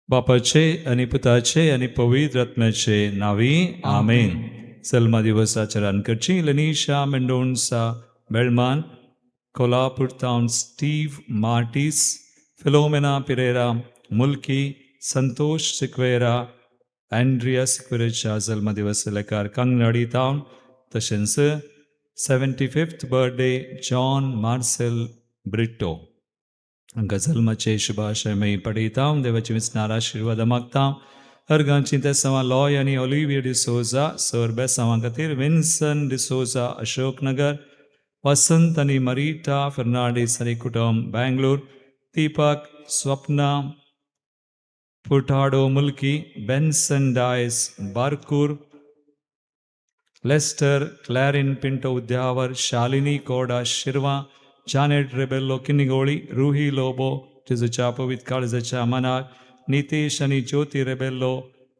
बापाचे आनी पुताचे आनी पवित्र आत्म्याचे नांवी, आमेन. जल्मा दिवसाचरण करची Lanisha Mendonca, Belman, Kolhapur town, Steve Martis, Philomena Pereira, Mulki, Santosh Sequeira, Andrea सिक्वेराच्या जल्मदिवस लेकार कंगनाडी टावन, तशेंच 75th birthday John Marcel Britto हांकां जल्माचे शुभाशय आमी पडयता. देवाची विचणार आशिर्वाद मागता. अर्गांची तेसांवां लॉय आनी ओलिविया डिसोजा, सर बेसांवां खातीर विन्सन डिसोजा, अशोकनगर, वसंत आनी मरिटा फर्नांडीस आनी कुटुंब, बँगलोर, दीपक स्वप्ना फुटाडो, मुल्की, बेन्सन डायस, बारकूर, लेस्टर क्लॅरिन पिंटो, उद्यावर, शालिनी कोडा, शिरवा, जानेट रेबेल्लो, किन्निगोळी, रुही लोबो, जेजूच्या पवित्र काळजाच्या मनाक, नितेश आनी ज्योती रेबेल्लो,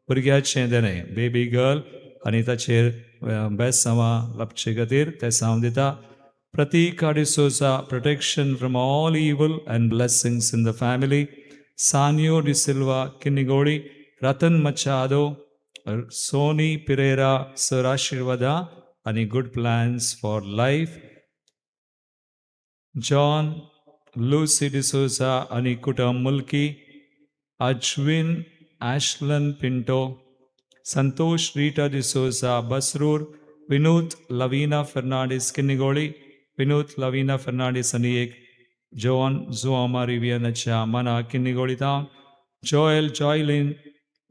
भुरग्याचें देणें बेबी गर्ल आनी ताचेर बेसांवां लाबचे खातीर तेसांव दिता. Pratika D'Souza, protection from all evil and blessings in the family. Sanyo D'Silva, Kinnigoli, Ratan Machado, Sony Pereira, sir आशीर्वादा आनी good plans for life. John Lucy D'Souza आनी कुटुंब, मुल्की, अश्विन ॲशलन पिंटो, संतोष रीटा डिसोजा, बसरूर, विनोद लवीना फर्नांडीस, किन्निगोळी, विनोद लवीना फर्नांडीस आनी एक जॉन जुआमा रिवियनाच्या मना, Kinnigoli town, Joel Joylin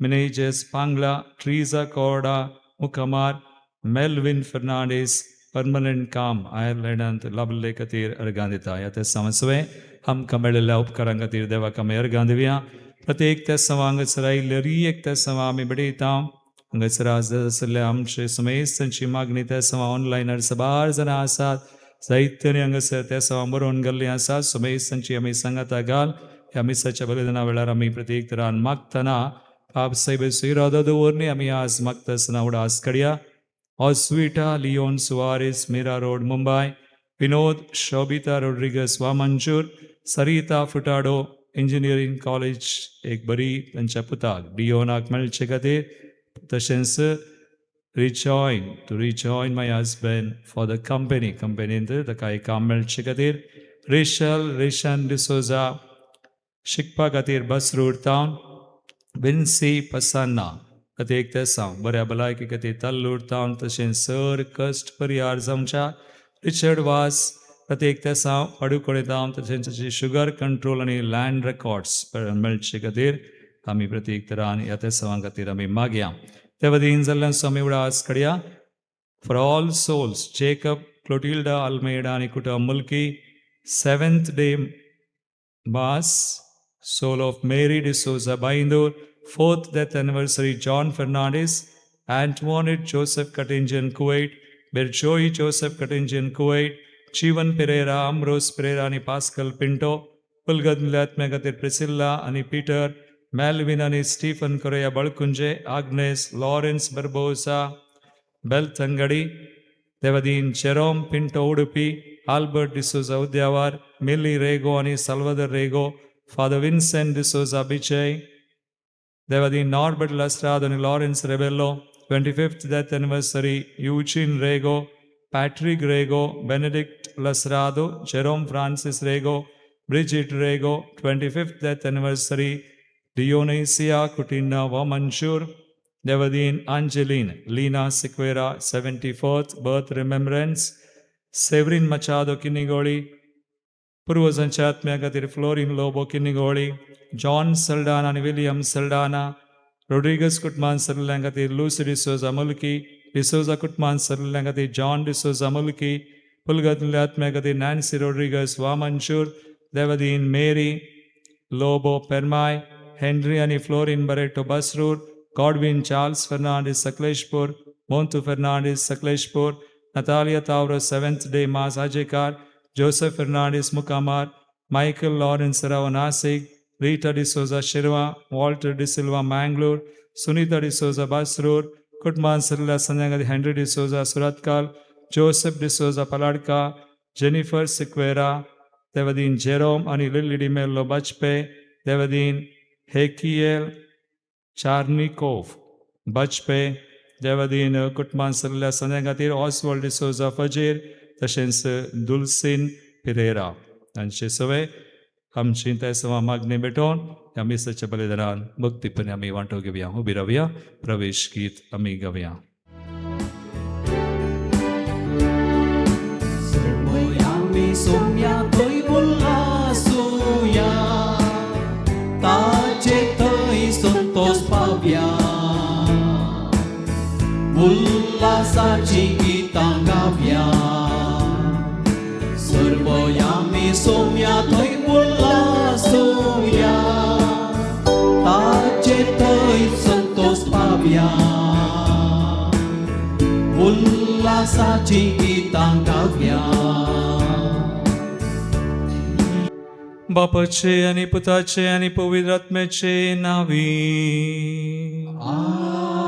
Menezes, Pangla, Treesa Korda, Mukamar, Melvin Fernandes, permanent काम आयर्लंडांत लाभले खातीर अर्गां दिता. ह्या तेसांवा सवें आमकां मेळिल्ल्या उपकारां खातीर देवाक आमी अर्गां दिवया. प्रत्येक तेसांवा हांगासर आयिल्ले हर एक तेसांवा आमी बडयता. हांगासर आसलेल्या आमचे समेस्तांची मागणी तेसांवा ऑनलायनार साबार जाणां आसात, जायत्यांनी हांगासर तेसांवा बरोवन गेल्लीं आसात. समेस्तांची आमी सांगाता घाल. ह्या मिसाच्या बलिदाना वेळार आमी प्रत्येक तरान मागतना पाप साहेब इरादो दवरनी आमी आज मागता आसतना उडास कडया. ऑस्विटा लियोन सुवारीस, मीरा रोड, मुंबय, विनोद शोबिता रोड्रिगस, वामंजूर, सरिता फुटाडो, इंजिनियरींग कॉलेज एक बरी तांच्या पुताक डियोनाक मेळचे खातीर, तशेंच rejoin to rejoin my husband for the company, कंपनींत ताका एक काम मेळचे खातीर, रेशल रेशन डिसोजा, शिकपा खातीर बसरूड टावन, विन्सी पसान्ना, प्रत्येक तेसांव बऱ्या भलायकी खातीर तल्लूर टावन, तशेंच सर कश्ट परिहार जावच्या रिचर्ड वास, प्रत्येक तेसांव पाडुकोळे टावन, तशेंच ताची शुगर कंट्रोल आनी लँड रेकॉर्ड्स मेळचे खातीर आमी प्रत्येक तरान ह्या तेसांवां खातीर आमी मागया. देवाधीन जाल्ल्यान आमी उडास कडया. For all souls, Jacob Clotilda Almeida आनी कुटुंब, मुल्की, seventh day mass, soul of Mary D'Souza, Baindur, fourth death anniversary, John Fernandez, Antoinette Joseph Katinjan, Kuwait, Berjoy Joseph Katinjan, Kuwait, Jeevan Pereira, Ambrose Pereira आणि Pascal Pinto, पुलगत आत्म्या खातीर Priscilla आणि Peter, Melvin आणि Stephen Correa, Balkunje, Agnes Lawrence Barbosa, Belthangady, देवाधीन Jerome Pinto, Udupi, Albert D'Souza, Udyavar, milli Rego आणि Salvador Rego, father Vincent D'Souza, Bijai, देवाधीन Norbert Lastrado आणि Lawrence Rebello, 25th death anniversary Eugene Rego, Patrick Rego, Benedict Lasrado, Jerome Francis Rego, Bridget Rego, 25th death anniversary Dionisia Coutinho, Vamanjoor, देवाधीन Angeline Leena Sequeira, 74th birth remembrance, Severin Machado, Kinnigoli, पुर्वजांच्या आत्म्या खातीर fluorine Lobo, Kinnigoli, John Saldanha आनी William Saldanha, Rodrigues कुटुंबान सरल्या खातीर Lucy D'Souza, मुल्की, डिसोजा कुटुंबान सरल्या खातीर John D'Souza, मुल्की, पुलगतल्या आत्म्या खातीर Nancy Rodrigues, Vamanjoor, देवाधीन मेरी लोबो, पेरमाय, हेनरी आनी Florine Barretto, Basrur, Godwin Charles Fernandes, Sakleshpur, Montu Fernandes, Sakleshpur, Natalia Tauro, seventh day mass, Ajekar, Joseph Fernandes, Mukamar, Michael Lawrence Rao, Nashik, Rita D'Souza, Shirva, Walter D'Silva, Mangalore, Sunita D'Souza, Basrur, कुटुंबान सरल्या संध्याकाळी Henry D'Souza, Surathkal, Joseph D'Souza, Paladka, Jennifer Sequeira, देवाधीन Jerome आणि Lily D'Mello, Bajpe, देवाधीन हेकियल चार्निकोफ बाजपे देवादीन कुटुंबान सगल्या संद्या खातीर ऑसवॉल्ड डिसोजा फजेर तशेंच दुलसीन पिरेरा हांचे सवे आमची ते सवा मागणी भेटोवन ह्या मिसाच्या बलिदानान भक्तीपणे आमी वांटो घेवया. उबी रावया, प्रवेश गीत आमी गावया. आमी सोम्या थंय उल्हासूया, ताचे थंय संतोष पावया, उल्हासाची गितां गावया. सर्व आमी सोम्या थंय उल्हासूया, ताचे थंय संतोष पावया, उल्हासाची गितां गावया. बापाचे आनी पुताचे आनी पवित्र आत्म्याचे नावी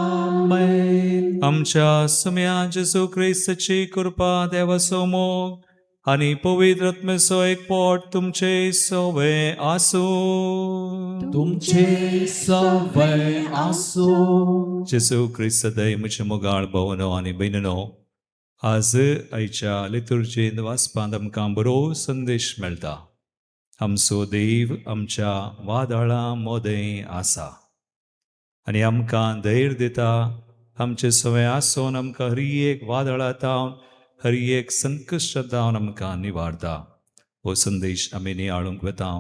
आमेन. आमच्या सुम्या जेजू क्रिस्ताची कृपा, देवाचो मोग आनी पवित्र आत्म्याचो एकवट तुमचे सवे आसूं. तुमचे सवय आसूं. जेजू क्रिस्त दय म्हजे मोगाळ भोवनो आनी भयणीनो, आज आयच्या लितुर्जेंत वाचपांत आमकां बरो संदेश मेळटा. आमचो देव आमच्या वादळां मोदें आसा आनी आमकां धैर्य दिता. आमचे सवय आसून आमकां हर एक वादळा तावन, हर एक संकश्ट तावन आमकां निवारता. हो संदेश आमी नियाळूंक वता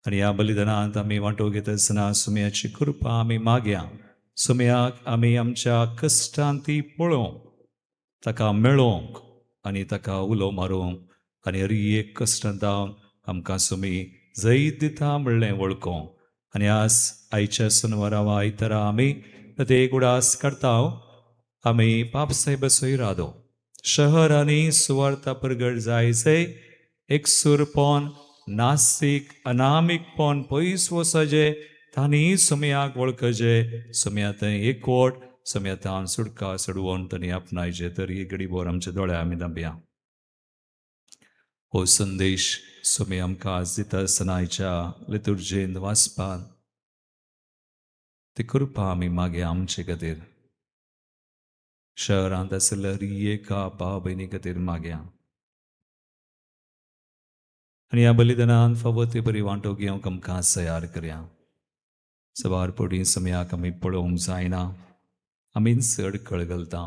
आनी ह्या बलिदानांत आमी वांटो घेता आसतना सुम्याची कृपा आमी मागया. सुम्याक आमी आमच्या कश्टांत ती पळोवंक, ताका मेळोवंक आनी ताका उलो मारूंक आनी हर एक कश्टांत तावन आमकां सुमी जैत दिता म्हणलें वळखोवंक. आनी आज आयच्या सुनवारा वा आयतारा आमी ते एक उडास काडता. आमी पापसाहेबाचो इरादो शहर आनी सुवार्ता परगट जायचे, एकसूरपण, नास्तीक अनामीकपण पयस वचजे, तांणी सुमयाक वळखजे, सुमया थंय एकवट, सुमया तावन सुटका सोडवून तांणी आपणायचे. तर ही घडीभर आमच्या दोळ्या आमी धांपया. हो संदेश सुमी आमकां आज दिता आसतना आयच्या लितुर्जेंत वाचपान ती कृपा आमी मागया आमचे खातीर, शहरांत आशिल्ल्या हर एका भाव भयणी खातीर मागया आनी ह्या बलिदानान फावो ते बरी वांटो घेवंक आमकां तयार करया. सवार पडी समयाक आमी पळोवंक जायना, आमी चड कळगलता.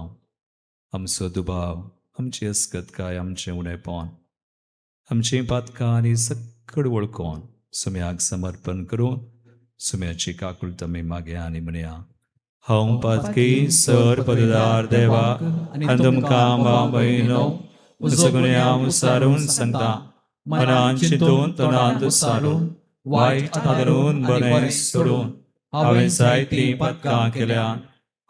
आमचो दुबाव, आमची अस्कतकाय, आमचें उणेपण, आमचीं पातकां आनी सक्कड वळखोवन सुम्याक समर्पण करून सुम्याची काकुळट आमी मागया आनी म्हणया. हांव पातकी सर पददार देवा आनी तुमकां भाव भयणो म्हजो गुन्यांव सारून सांगता. मनान चिंतून, तोंडान सारून, वायट आदरून, बरें सोडून हांवें जायतीं पातकां केल्यात.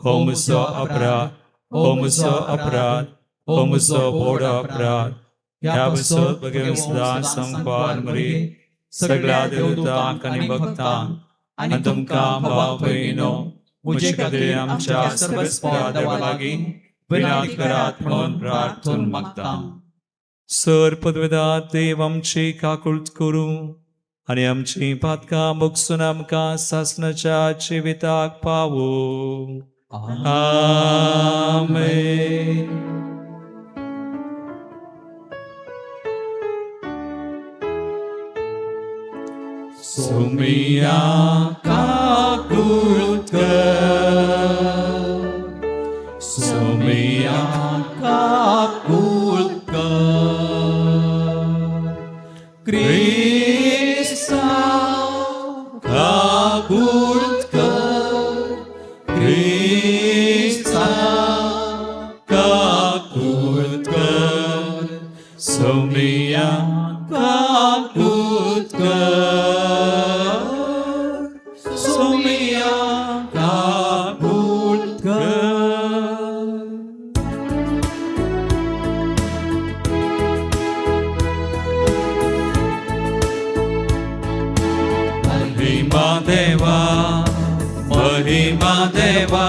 हो म्हजो अपराध, हो म्हजो अपराध, हो म्हजो व्हड अपराध. ह्या पासत भगेवन सदां संपार मरी सगळ्या देवतांक आनी भक्तांक आनी तुमकां भाव भयणो म्हजे खातीर आमच्या सर्वेस्परा देवा लागीं विनंती करात म्हणून प्रार्थून मागता. सर पदवेदार देव आमची काकुळट करूं आनी आमची पातकां भोगसून आमकां सासणाच्या जिविताक पावूं. आमेन. सुमिया काकुळट कर, सुमिया काकुळट कर, क्रिस्ता काकुळट कर, क्रिस्ता काकुळट कर, सुमिया काकुळट कर, सुमिया काकुळट कर. महिमा देवा, महिमा देवा,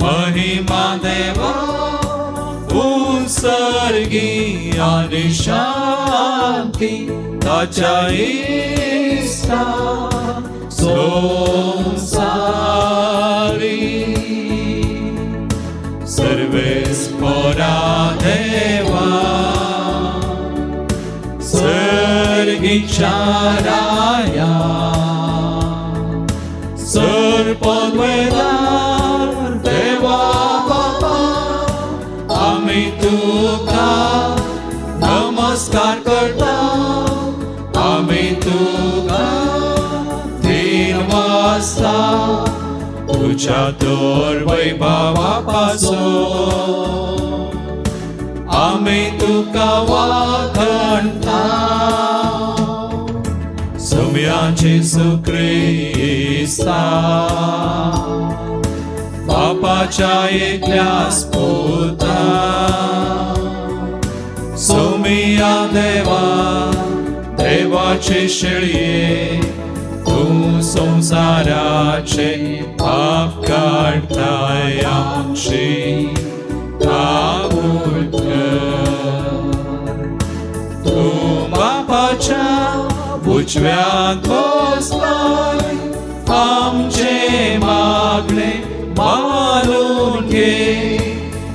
महिमा देवा, उत्सर्गी आणि शांती ताच्या इस्ता. संसारी सर्वेस्पोरा देवा सर्गीच्या राया सर्पद्वेदार देवा बापा आमी तुका नमस्कार करता आमी तुका तीन वाजता तुझ्या तर वैभवा पासून आमी तुका वाखणता सोम्या जेजू क्रिस्ता बापाच्या एकल्याच पुता सोमिया देवा देवाचे शेळये तूं संवसाराचे पाप काडटाय आमची काबूल कर. तूं बापाच्या उजव्यात बसलाय आमचे मागणे मानून घे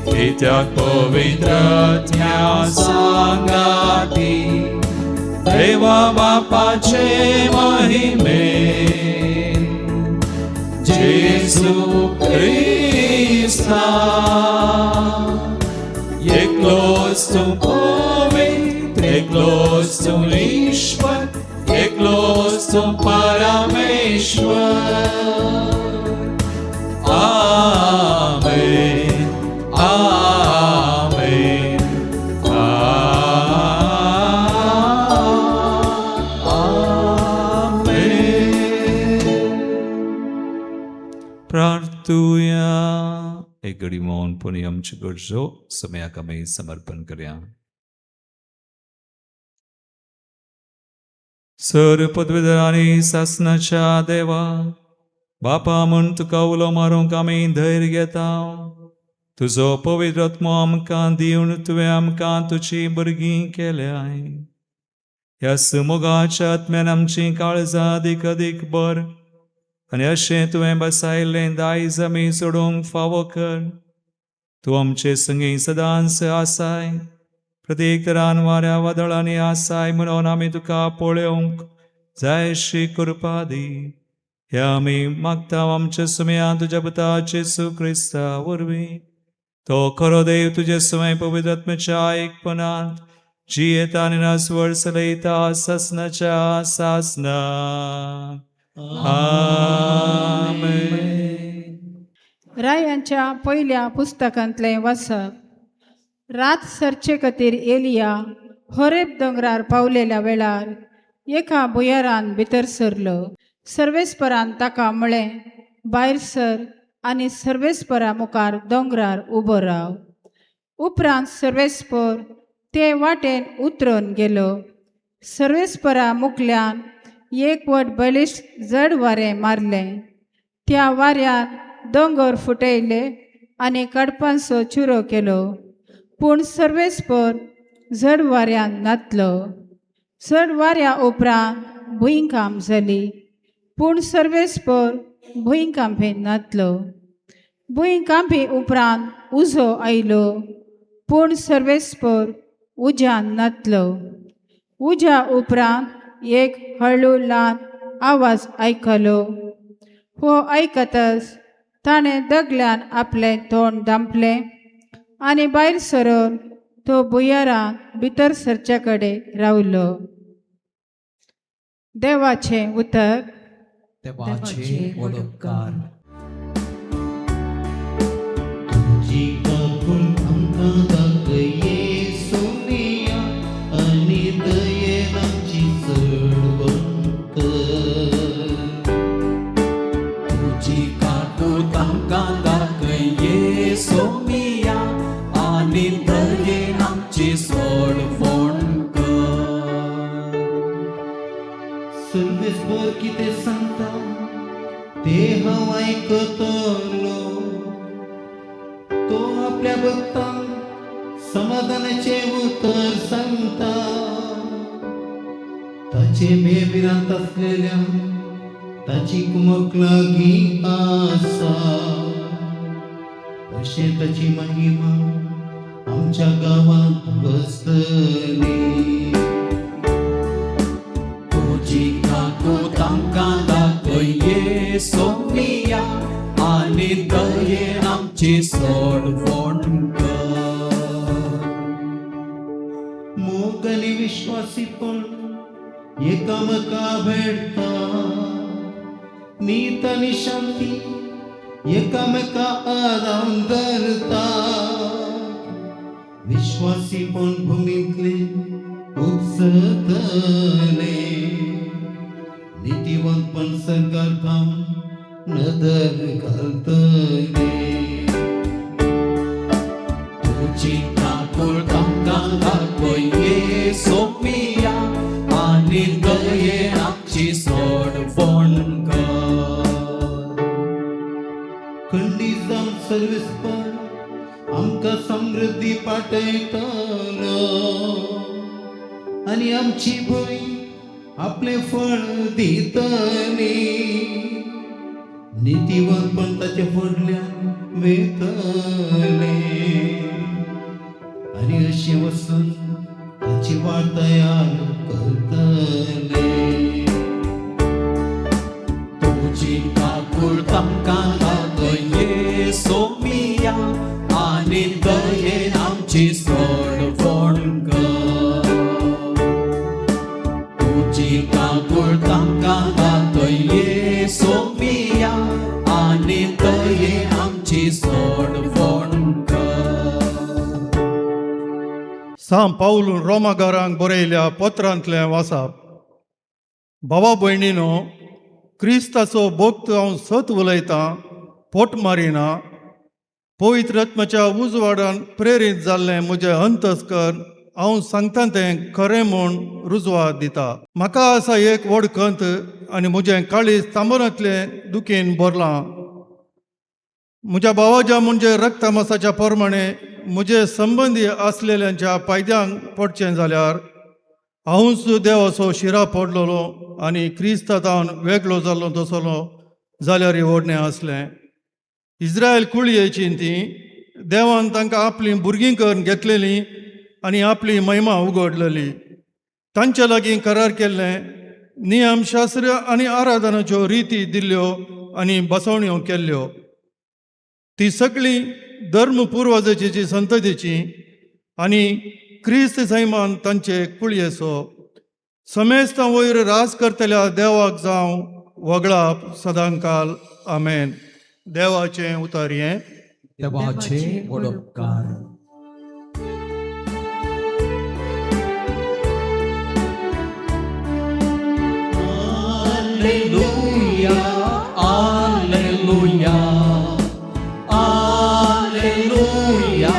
कित्याक पवित्र आत्म्या सांगाती देवा बापाचे महिमे जेजू क्रिस्ता एकलोच तूं पवित्र एकलोच तूं ईश्वर एकलोच तूं परमेश्वर. आमेन आमेन आमेन. प्रार्थुया. एक घडी मौनपणी आमच्यो गरजो समयाक आमी समर्पण करया. सर पदवीधर आनी सासनाच्या देवा बापा म्हूण तुका उलो मारूंक आमी धैर्य घेता. तुजो पवित्र आत्मो आमकां दिवन तुवें आमकां तुजी भुरगीं केल्याय. ह्या सुमोगाच्या आत्म्यान आमचीं काळजां अदीक अदीक बर आनी अशें तुवें बसायल्लें दायज आमी सोडूंक फावो कर. तूं आमचे संगी सदांच आसाय. प्रत्येक तरान वाऱ्या वादळांनी आसाय म्हणून आमी तुका पळोवंक जाय अशी कृपा दी. ह्या आमी मागता आमच्या सुमया तुज्या पुता जेजू क्रिस्ता वरवीं. तो खरो देव तुजे सुमय पवित्र आत्म्याच्या एकपणांत जियेता आनी रासवळ चलयता सासनाच्या सासना. आमेन. रायांच्या पयल्या पुस्तकांतलें वाचप. रात सरचे खातीर एलिया होरेब दोंगरार पावलेल्या वेळार एका भुंयारान भितर सरलो. सर्वेस्परान ताका म्हळें, भायर सर आनी सर्वेस्परा मुखार दोंगरार उबो राव. उपरांत सर्वेस्पर ते वाटेन उतरून गेलो. सर्वेस्परा मुखल्यान एक वट बळिश्ट जड वारें मारलें. त्या वाऱ्यान दोंगर फुटयले आनी कडपांचो चुरो केलो. पूण सर्वेस्पर जड वाऱ्यान नातलो. जड वाऱ्या उपरांत भुंयकांप जाली. पूण सर्वेस्पर भुंयकांपेन नातलो. भुंयकांपे उपरांत उजो आयलो. पूण सर्वेस्पर उज्यान नातलो. उज्या उपरांत एक हळू ल्हान आवाज आयकलो. हो आयकतच ताणें दगल्यान आपलें तोंड धांपलें आनी भायर सरून तो भुंयारान भितर सरचे कडेन रावलो. देवाचें उतर. देवाचे वडोपकार. तुजी काकूळ आमकां दाखय सोनिया आनी दयेन आमची चडवण कर. तुजी काकूळ आमकां दाखय सोमिया आनी दयेन आमची सोडवण कर. सर्वेस्पर कितें सांगता तें हांव आयकतलो. तो आपल्या भक्तांक समाधानाचें उतर सांगता. ताचे बेभिरांत आसलेल्या ताची कुमक लागीं आसा. अशें ताची महिमा आमच्या गांवांत बसतली. तुजी काकूत आमकां दाखय सोमिया आनी दयेन आमची सोडवण कर. मोग आनी विश्वासीपण एकामेका भेटता, नीत आनी शांती एकामेका आराम धरता. विश्वासीपण भुमींतले उपसतले, नितीवंतपण सरकार धांवन नदर घालतले. तुजी काकूत आमकां दाखय सोमिया आनी दयेन आमची सोडवण कर. खंडीत जावन सर्वेस्पर आमकां समृद्धी पाठयतलो आनी आमची भूंय आपलें फळ दितली. नितीवंतपण ताचे फुडल्यान वेतले आनी अशें वचून ताची वाट तयार करतले. तुजी काकूत आमकां दाखय सोमिया आनी दयेन आमची सोडवण कर. तुजी काकूत आमकां दाखय सोमिया आनी दयेन आमची सोडवण कर. सां पावलून रोमागारांक बरयल्या पत्रांतलें वासाप. भावा भयणीनो, क्रिस्ताचो भक्त हांव सत उलयतां, पोट मारिना. पवित्र आत्म्याच्या उजवाडान प्रेरीत जाल्लें म्हजें अंतस्कर हांव सांगता तें खरें म्हूण रुजवात दिता. म्हाका आसा एक व्हड खंत आनी म्हजें काळीज तांबरांतलें दुखीन भरलां. म्हज्या भावाच्या म्हणजे रक्तमासाच्या प्रमाणे म्हजे संबंदी आसलेल्यांच्या फायद्यांक पडचें जाल्यार हांवूच देवाचो शिरा पडलेलो आनी क्रिस्ता तावन वेगळो जाल्लो तसलो जाल्यार व्हडणें आसलें. इस्रायल कुळयेची ती देवान तांकां आपलीं भुरगीं करून घेतलेलीं आनी आपली महिमा उगडलेली. तांचे लागीं करार केल्लें, नियमशास्त्र आनी आराधनाच्यो रिती दिल्ल्यो आनी बसवण्यो केल्ल्यो. ती सगळीं धर्म पुर्वजाची संततीची आनी क्रिस्त सैमान तांचे कुळयेचो. समेस्तां वयर राज करतल्या देवाक जावं वगळाप सदांकाल. आमेन. देवाचें उतर हें. देवाचे व्हड उपकार. Alleluia, Alleluia, Alleluia,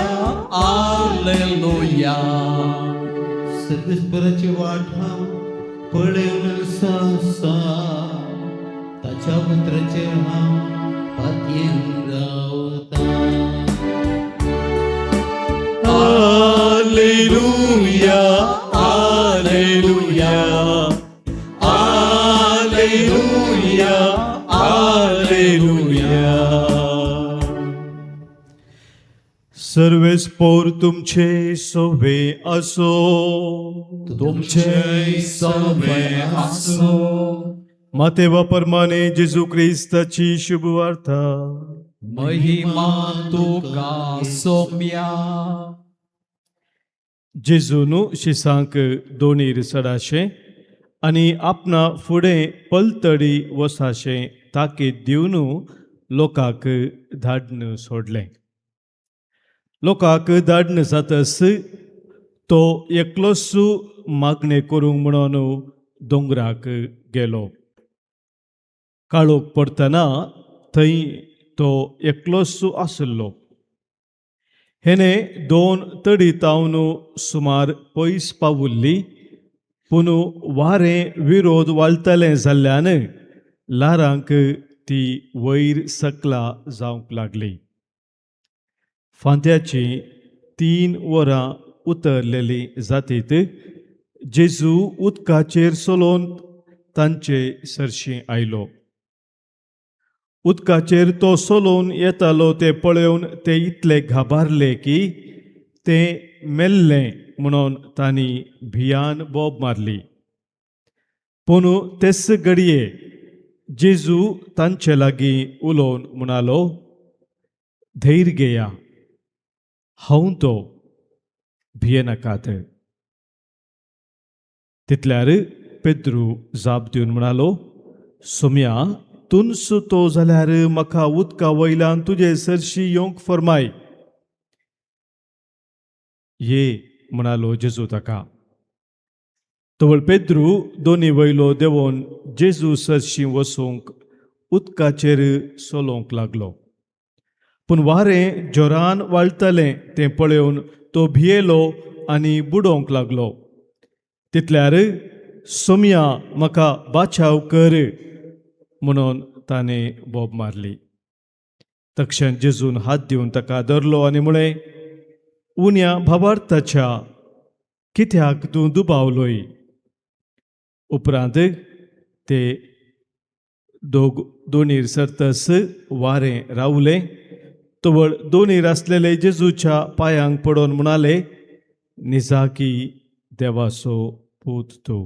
Alleluia. सर्वेस्पराची वाट हांव पळेवन आसा, ताच्या उतराचेर हांव पातयेन रावता. Alleluia, Alleluia, Alleluia, Alleluia. सर्वेस्पोर तुमचे सोवे असो. तुमचे सवे आसो. मातेवा परमाने जेजू क्रिस्ताची शुभवार्ता. महिमा तुका सोम्या. जेजून शिसांक दोणीर चडाशें आनी आपणा फुडें पलतडी वसाशें ताकीद दिवन लोकांक धाडन सोडलें. लोकांक धाडन जातस तो एकलोच मागणें करूंक म्हणून दोंगराक गेलो. काळोख पडटना थंय तो एकलोच आशिल्लो. हेणे दोन तडी तावन सुमार पयस पावुल्ली, पूण वारें विरोध वाळटलें जाल्ल्यान ल्हारांक ती वयर सकला जावंक लागली. फांत्याचीं 3 वरां उतरलेली जातीत जेजू उदकाचेर चलोवन तांचे सरशीं आयलो. उदकाचेर तो सोलोवन येतालो ते पळोवन ते इतले घाबारले की ते मेल्ले म्हणून तांणी भियान बोब मारली. पूण तेच घडये जेजू तांचे लागीं उलोवन म्हणालो, धैर्य घेया, हांव तो, भियेनाकात. तितल्यार पेद्रू जाप दिवन म्हणालो, सोम्या, तूंच तो जाल्यार म्हाका उदका वयल्यान तुजे सरशी येवंक फर्माय. ये म्हणालो जेजू ताका. तवळ पेद्रू दोनी वयलो देंवोन जेजू सरशी वचूंक उदकाचेर चलोवंक लागलो. पूण वारें जोरान वाळटलें तें पळोवन तो भियेलो आनी बुडोवंक लागलो. तितल्यार सोम्या, म्हाका बाचाव कर म्हणून ताणें बोब मारली. तक्षण जेजून हात दिवन ताका धरलो आनी म्हळें, उण्या भावार्थाच्या, कित्याक तूं दुबावलोय? उपरांत ते दोग दोनीर सरतस वारें रावलें. तवळ दोनीर आसलेले जेजूच्या पांयांक पडोवन म्हणाले, निजाकी देवाचो पूत तूं.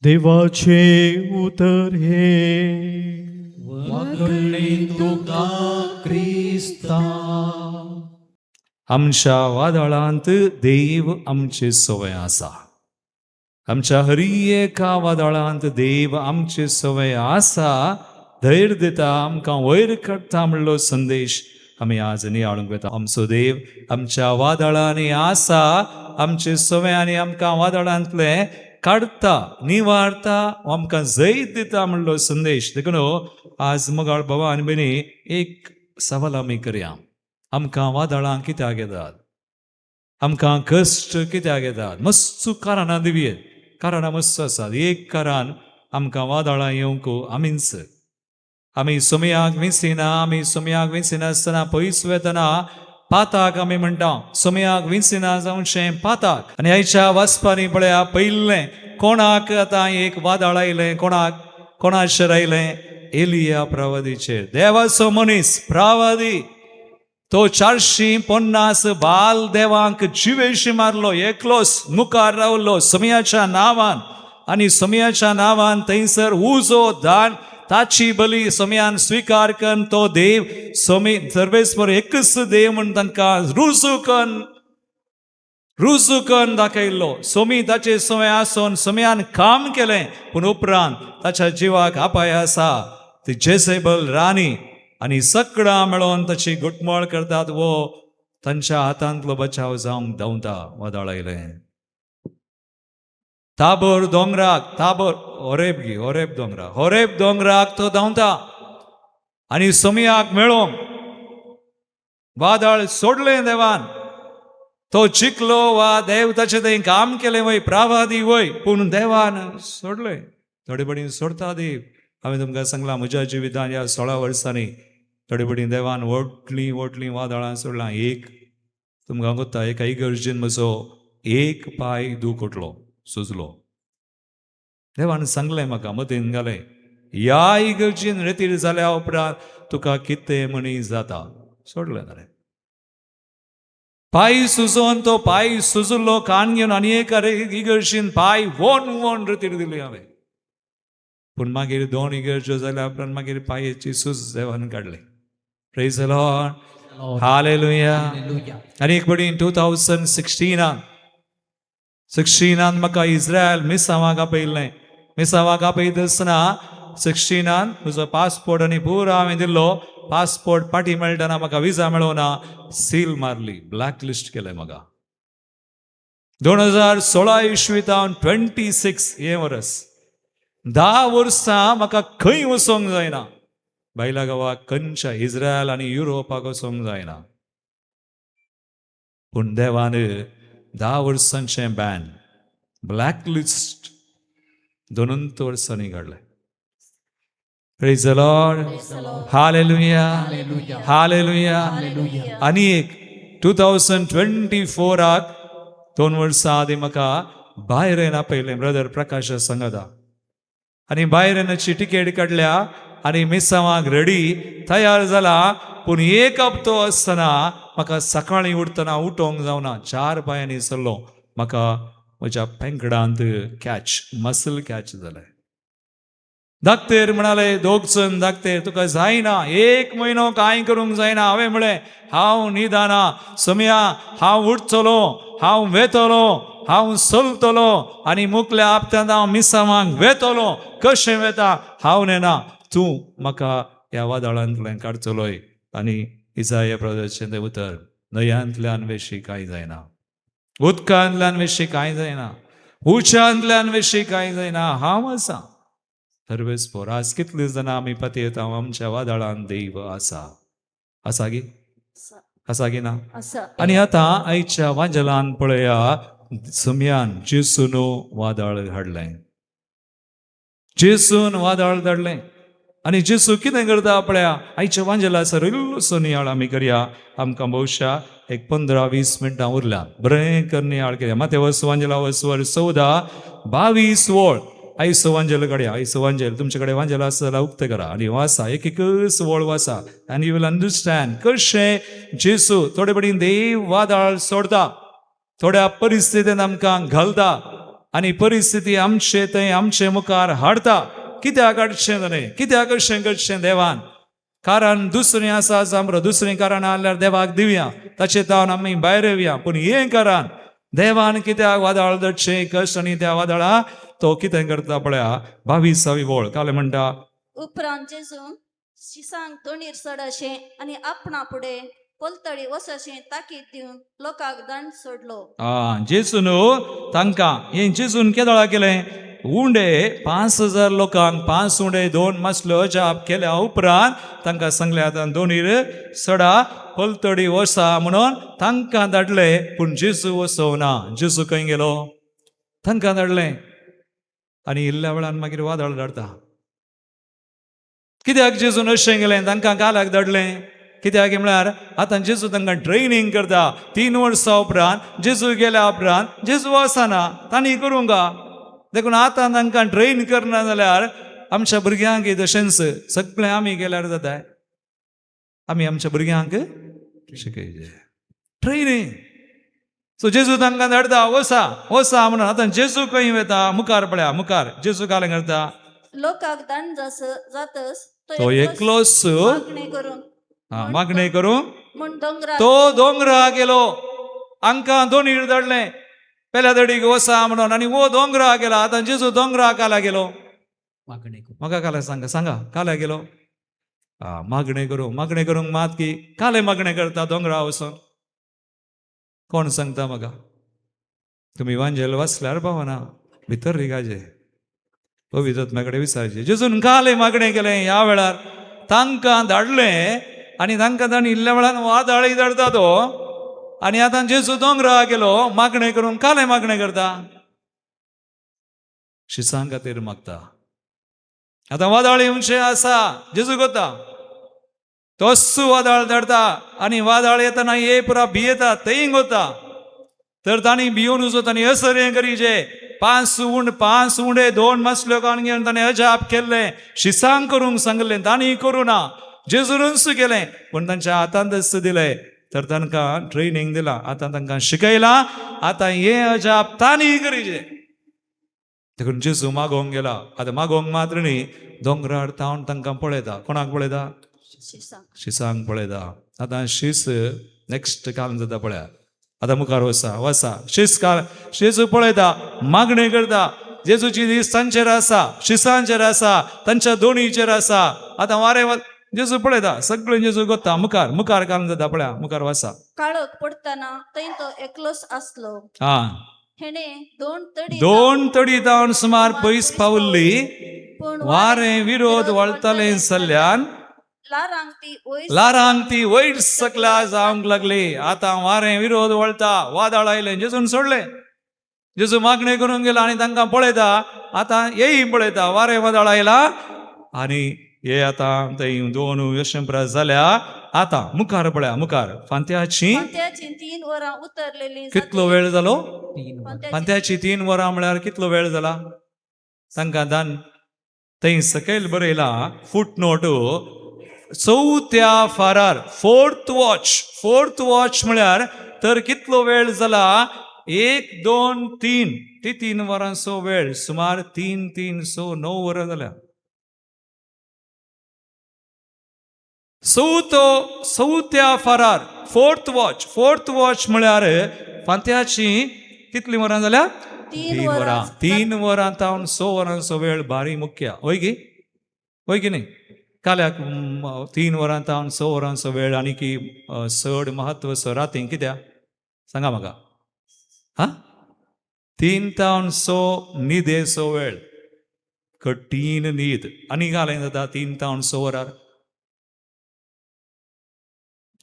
देवाचें उतर हें. वागणे तुका क्रिस्ता. आमच्या वादळांत देव आमचे सवय आसा. आमच्या हरी एका वादळांत देव आमचे सवय आसा, धैर्य दिता, आमकां वयर काडटा म्हणलो संदेश आमी आज नियाळूंक वता. आमचो देव आमच्या वादळांनी आसा, आमचे सवय आनी आमकां वादळांतलें काडटा, निवारता, आमकां जैत दिता म्हणलो संदेश. देखून आज मोगाळ बाबा आनी भयणी एक सवाल आमी करया, आमकां वादळां कित्याक येतात, आमकां कश्ट कित्याक येतात? मस्त कारणां दिवयेत, कारणां मस्त आसात. एक कारण आमकां वादळां येवंक आमीच, आमी सोमयाक विसिना, आमी सोमयाक विसिनासतना पयस वेतना पाताक आमी म्हणटा, सोमयाक विसिना जावचें पाताक. आनी आयच्या वाचपांनी पळया, पयलें कोणाक आतां एक वादळ आयलें, कोणाक कोणाचेर आयलें? एलिया प्रवादीचेर. देवाचो मनीस प्रवादी, तो 450 बाल देवांक जिवेशी मारलो, एकलोच मुखार रावलो सोमयाच्या नांवान. आनी सोमयाच्या नांवान थंयसर उजो दान ताची बली सोमयान स्विकार कन्न तो देव सोमी सर्वेस्पर एकच देव म्हूण तांकां रुजू कन्न दाखयल्लो. सोमी ताचे समय आसून सोमयान काम केलें, पूण उपरांत ताच्या जिवाक अपाय आसा. ती जेसेबल राणी आनी सगळां मेळोन ताची घुटमळ करतात, वो तांच्या हातांतलो बचाव जावंक धांवता. वादळ आयलें ताबोर दोंगराक, ताबोर होरेब गी, होरेब दोंगरा, होरेब दोंगराक तो धांवता आनी सोमयाक मेळोंक. वादळ सोडलें देवान, तो जिखलो वा देव ताचें थंय काम केलें वय, प्रावादी वय, पूण देवान सोडलें. थोडे बडीन सोडता देव. हांवें तुमकां सांगलां म्हज्या जिवितान ह्या 16 वर्सांनी थोडे बडीन देवान व्हडलीं व्हडलीं वादळां सोडलां. एक तुमकां कोत्ता, एका इगर्जेन म्हजो एक पांय दुखटलो, सुजलो. देवान सांगलें म्हाका, मतीन घालें, ह्या इगर्जेन रेतीर जाल्या उपरांत तुका कितें म्हणी जाता. सोडलें ताणें. पांय सुजोवन तो पांय सुजुल्लो कान घेवन आनी एका इगर्जेन पांय वोन वोन रेतीर दिली हांवें. पूण मागीर 2 इगर्ज्यो जाल्या उपरांत मागीर पांयेची सूज देवान काडली. Praise the Lord, hallelujah. आनी एक पडी 2016 म्हाका इस्रायल मिसांवाक आपयल्लें. मिसांवाक आपयता आसतना 16 म्हजो पासपोर्ट आनी पुरो हांवें दिल्लो. पासपोर्ट पाटी मेळटना म्हाका विजा मेळोना, सील मारली, ब्लॅक लिस्ट केलें म्हाका. 2016 इसवींत 26 हें वर्स, 10 वर्सां म्हाका खंय वचोंक जायना, बायला गांवाक, खंयच्या इस्रायल आनी युरोपाक वचोंक जायना. पूण देवान 10 वर्सांचें बॅन, ब्लॅक लिस्ट 2 वर्सांनी काडलें. Praise the Lord, hallelujah, hallelujah. आनी एक 2024 2 वर्सां आदीं म्हाका बायरेन आपयलें ब्रदर प्रकाश सांगता आनी बायरेनाची टिकेट काडल्या आनी मिसांवाक रेडी तयार जाला. पूण एक हप्तो आसतना म्हाका सकाळीं उठतना उठोंक जावना, 4 पांयांनी चल्लो, म्हाका म्हज्या पेंकडांत कॅच मसल कॅच जालें. धाकतेर म्हणाले दोग जण धाकतेर तुका जायना, 1 म्हयनो कांय करूंक जायना. हांवें म्हळें हांव न्हिदना सोम्या, हांव उठतलो, हांव वेतलो, हांव चलतलो आनी मुखल्या हप्त्यांत हांव मिसांवांक वेतलो. कशें वेता हांव नेना, तूं म्हाका ह्या वादळांतल्यान काडचलोय. आनी इजाया प्रदेशाचें तें उतर, न्हंयांतल्यान वेशी कांय जायना, उदकांतल्यान वेशी कांय जायना, उच्यांतल्यान वेशी कांय जायना, हांव आसा. सर्वेस्पोर आज कितली जाणां आमी पतयेता आमच्या वादळान देव आसा. आसा गी? आसा गी ना? आनी आतां आयच्या वांजलान पळया, सम्यान जेसून वादळ हाडलें, जेसून वादळ धाडलें. आनी जेसू कितें करता पळया, आयच्या वांजेला सर इल्लोसो नियाळ आमी करया. आमकां भोवशा एक 15-20 मिनटां उरल्या, बरें कर नियाळ करया. माते वस वांजेला वसवर 14-22 वळ आयचो वांजेल काडया. आयचो वांजेल तुमचे कडेन वांजेल आसा जाल्यार उक्तें करा आनी वाचा, एक एकच वळ वाचा आनी you will understand कशें जेसू थोडे पडीन देव वादळ सोडता, थोड्या परिस्थितीन आमकां घालता आनी परिस्थिती आमचे थंय आमचे मुखार हाडता. कित्याक हाडचें न्हय, कित्याक अशें करचें देवान? कारण दुसरें आसा जांबरो, दुसरें कारण आहल्यार देवाक दिवया, ताचे तावन आमी भायर येवया. पूण हें कारण देवान कित्याक वादळ दडचें कश्ट आनी त्या वादळा तो कितें करता पळया, 22वी वळ काल म्हणटा, उपरांत जेजून शिसांक तोंडीर चड अशें आनी आपणा फुडें पलतडी वचशें ताकीद दिवन लोकांक दंड सोडलो. आं, जेजून तांकां हें जेजून केदळा केलें? उंडे 5000 लोकांक 5 उंडे 2 मासल्यो अजाप केल्या उपरांत तांकां सांगलें आतां दोनीर सडा पलतडी वसा म्हणून तांकां धाडले. पूण जेजू वसोवना. जेजू खंय गेलो? तांकां धाडलें आनी इल्ल्या वेळान मागीर वादळ धाडता. कित्याक जेजून अशें गेलें तांकां कालाक धाडलें? कित्याक म्हळ्यार आतां जेजू तांकां ट्रेनींग करता. 3 वर्सां उपरांत जेजू गेल्या उपरांत जेजू आसना, तांणी करूंक देखून आतां तांकां ट्रेन करना जाल्यार आमच्या भुरग्यांक तशेंच सगळें आमी केल्यार जाता. आमी आमच्या भुरग्यांक शिकयचे ट्रेनींग. सो जेजू तांकां धाडता, वसा वसा म्हणून. आतां जेजू खंय वता? मुखार पळया, मुखार जेजू कालें करता, लोकांक दंड जातच तो एकलोच मागणें करूंक मागणें करूंक म्हूण दोंगरार तो दोंगरा गेलो. हांकां दोनीर धाडलें पेल्या दडीक वसा म्हणून आनी वो दोंगरा गेला. आतां जेजू दोंगरा काला गेलो? म्हाका काल्या सांगा, सांगा काल्या गेलो? आं, मागणें करूंक. मागणें करूंक मात की काले मागणें करता दोंगरा वचून? कोण सांगता म्हाका? तुमी वांजेल वाचल्यार पावना, भितर रिगाचे पवित्र कडेन विचारचें. जेजून काले मागणें केलें ह्या वेळार तांकां धाडलें आनी तांकां तांणी इल्ल्या वेळान वादळी धाडता तो. आनी आतां जेजू दोंगरा गेलो मागणें करूंक. काले मागणें करता? शिसां खातीर मागता. आतां वादळ येवचें आसा, जेजू करता तोच वादळ धाडता आनी वादळ येतना हे पुरा भियेता, थंय वता. तर तांणी भियोवन तांणी असर हें करीचे 5 उंडे 2 मासल्यो काडून घेवन ताणें अजाप केल्लें, शिसांक करूंक सांगलें, तांणी करूं ना, जेजूनच केलें. पूण तांच्या हातांतच दिलें. तर तांकां ट्रेनींग दिलां, आतां तांकां शिकयलां, आतां हें अजाप तांणी करीचें. देखून जेजू मागोवंक गेला. आतां मागोवंक मात्र न्ही, दोंगरार तावन तांकां पळयता. कोणाक पळयता? शिसांक. शिसांक पळयता. आतां शीस नेक्स्ट काल जाता पळया. आतां मुखार वसा वसा शीस काल जेजू पळयता, मागणें करता. जेजूची दीस तांचेर आसा, शिसांचेर आसा, तांच्या दोणीचेर आसा. आतां वारें जेजू पळयता, सगळें जेजू गोता. मुखार मुखार काल जाता पळया, मुखार वसा. काळोख पडटना थंय तो एकलोच आसलो. आं, हेणे 2 तडी 2 तडी जावन सुमार पयस पावल्ली, पूण वारें विरोध वळतालें सल्ल्यान लारांक ती वयर लारांक ती वयर सकला जावंक लागली. आतां वारें विरोध वळता, वादळ आयलें, जेजून सोडलें. जेजू मागणें करूंक गेलो आनी तांकां पळयता. आतां येई पळयता वारें वादळ आयला आनी हे आतां थंय 2 यशंप्रा जाल्या. आतां मुखार पळया, मुखार फांत्याची फांत्याचीं 3 वरां उतरलेलीं कितलो वेळ जालो? 3 वरां. फांत्याची 3 वरां म्हळ्यार कितलो वेळ जाला? तांकां दान थंय सकयल बरयला फुटनोट, चवथ्या फारार, फोर्थ वॉच. फोर्थ वॉच म्हळ्यार तर कितलो वेळ जाला? 1 2 3, ती 3 वरांचो वेळ, सुमार 3 3 6 9 वरां जाल्या. चवथ्या फारार, फोर्थ वॉच. फोर्थ वॉच म्हळ्यार फांत्याची कितली वरां जाल्या? 3 वरां. 3 वरां तावन 6 वरांचो वेळ भारी मुख्य. वय गी? वय की न्ही? काल्याक 3 वरां तावन 6 वरांचो वेळ आनी की चड म्हत्व सो रातीं कित्याक सांगा म्हाका? हा, 3 तावन 6 न्हिदेचो वेळ, कठीण न्हीद. आनी घालें जाता 3 तावन 6 वरार,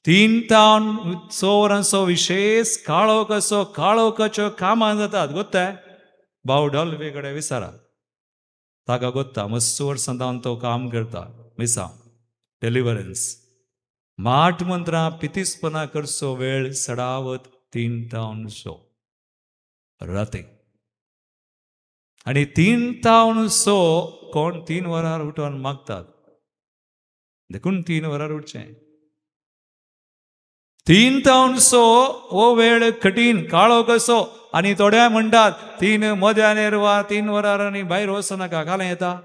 3 तावन 6 वरांचो विशेश काळोख असो, काळोखाच्यो कामां जातात. गोत्ताय भाव डॉल्फी कडेन विचारा, ताका गोत्ता, मस्त वर्सां तावन तो काम करता. मिसांव डेलिवरन्स माठ मंत्रां पितिस्पना करचो वेळ सडावत 3 तावन 6 राती. आनी 3 तावन 6 कोण 3 वरार उठोन मागतात, देखून 3 वरार उठचें. 3 तावन 6 हो वेळ कठीण काळो कसो. आनी थोड्या म्हणटात 3 मध्यानेर वा 3 वरार आनी भायर वचनाका, कालें येता,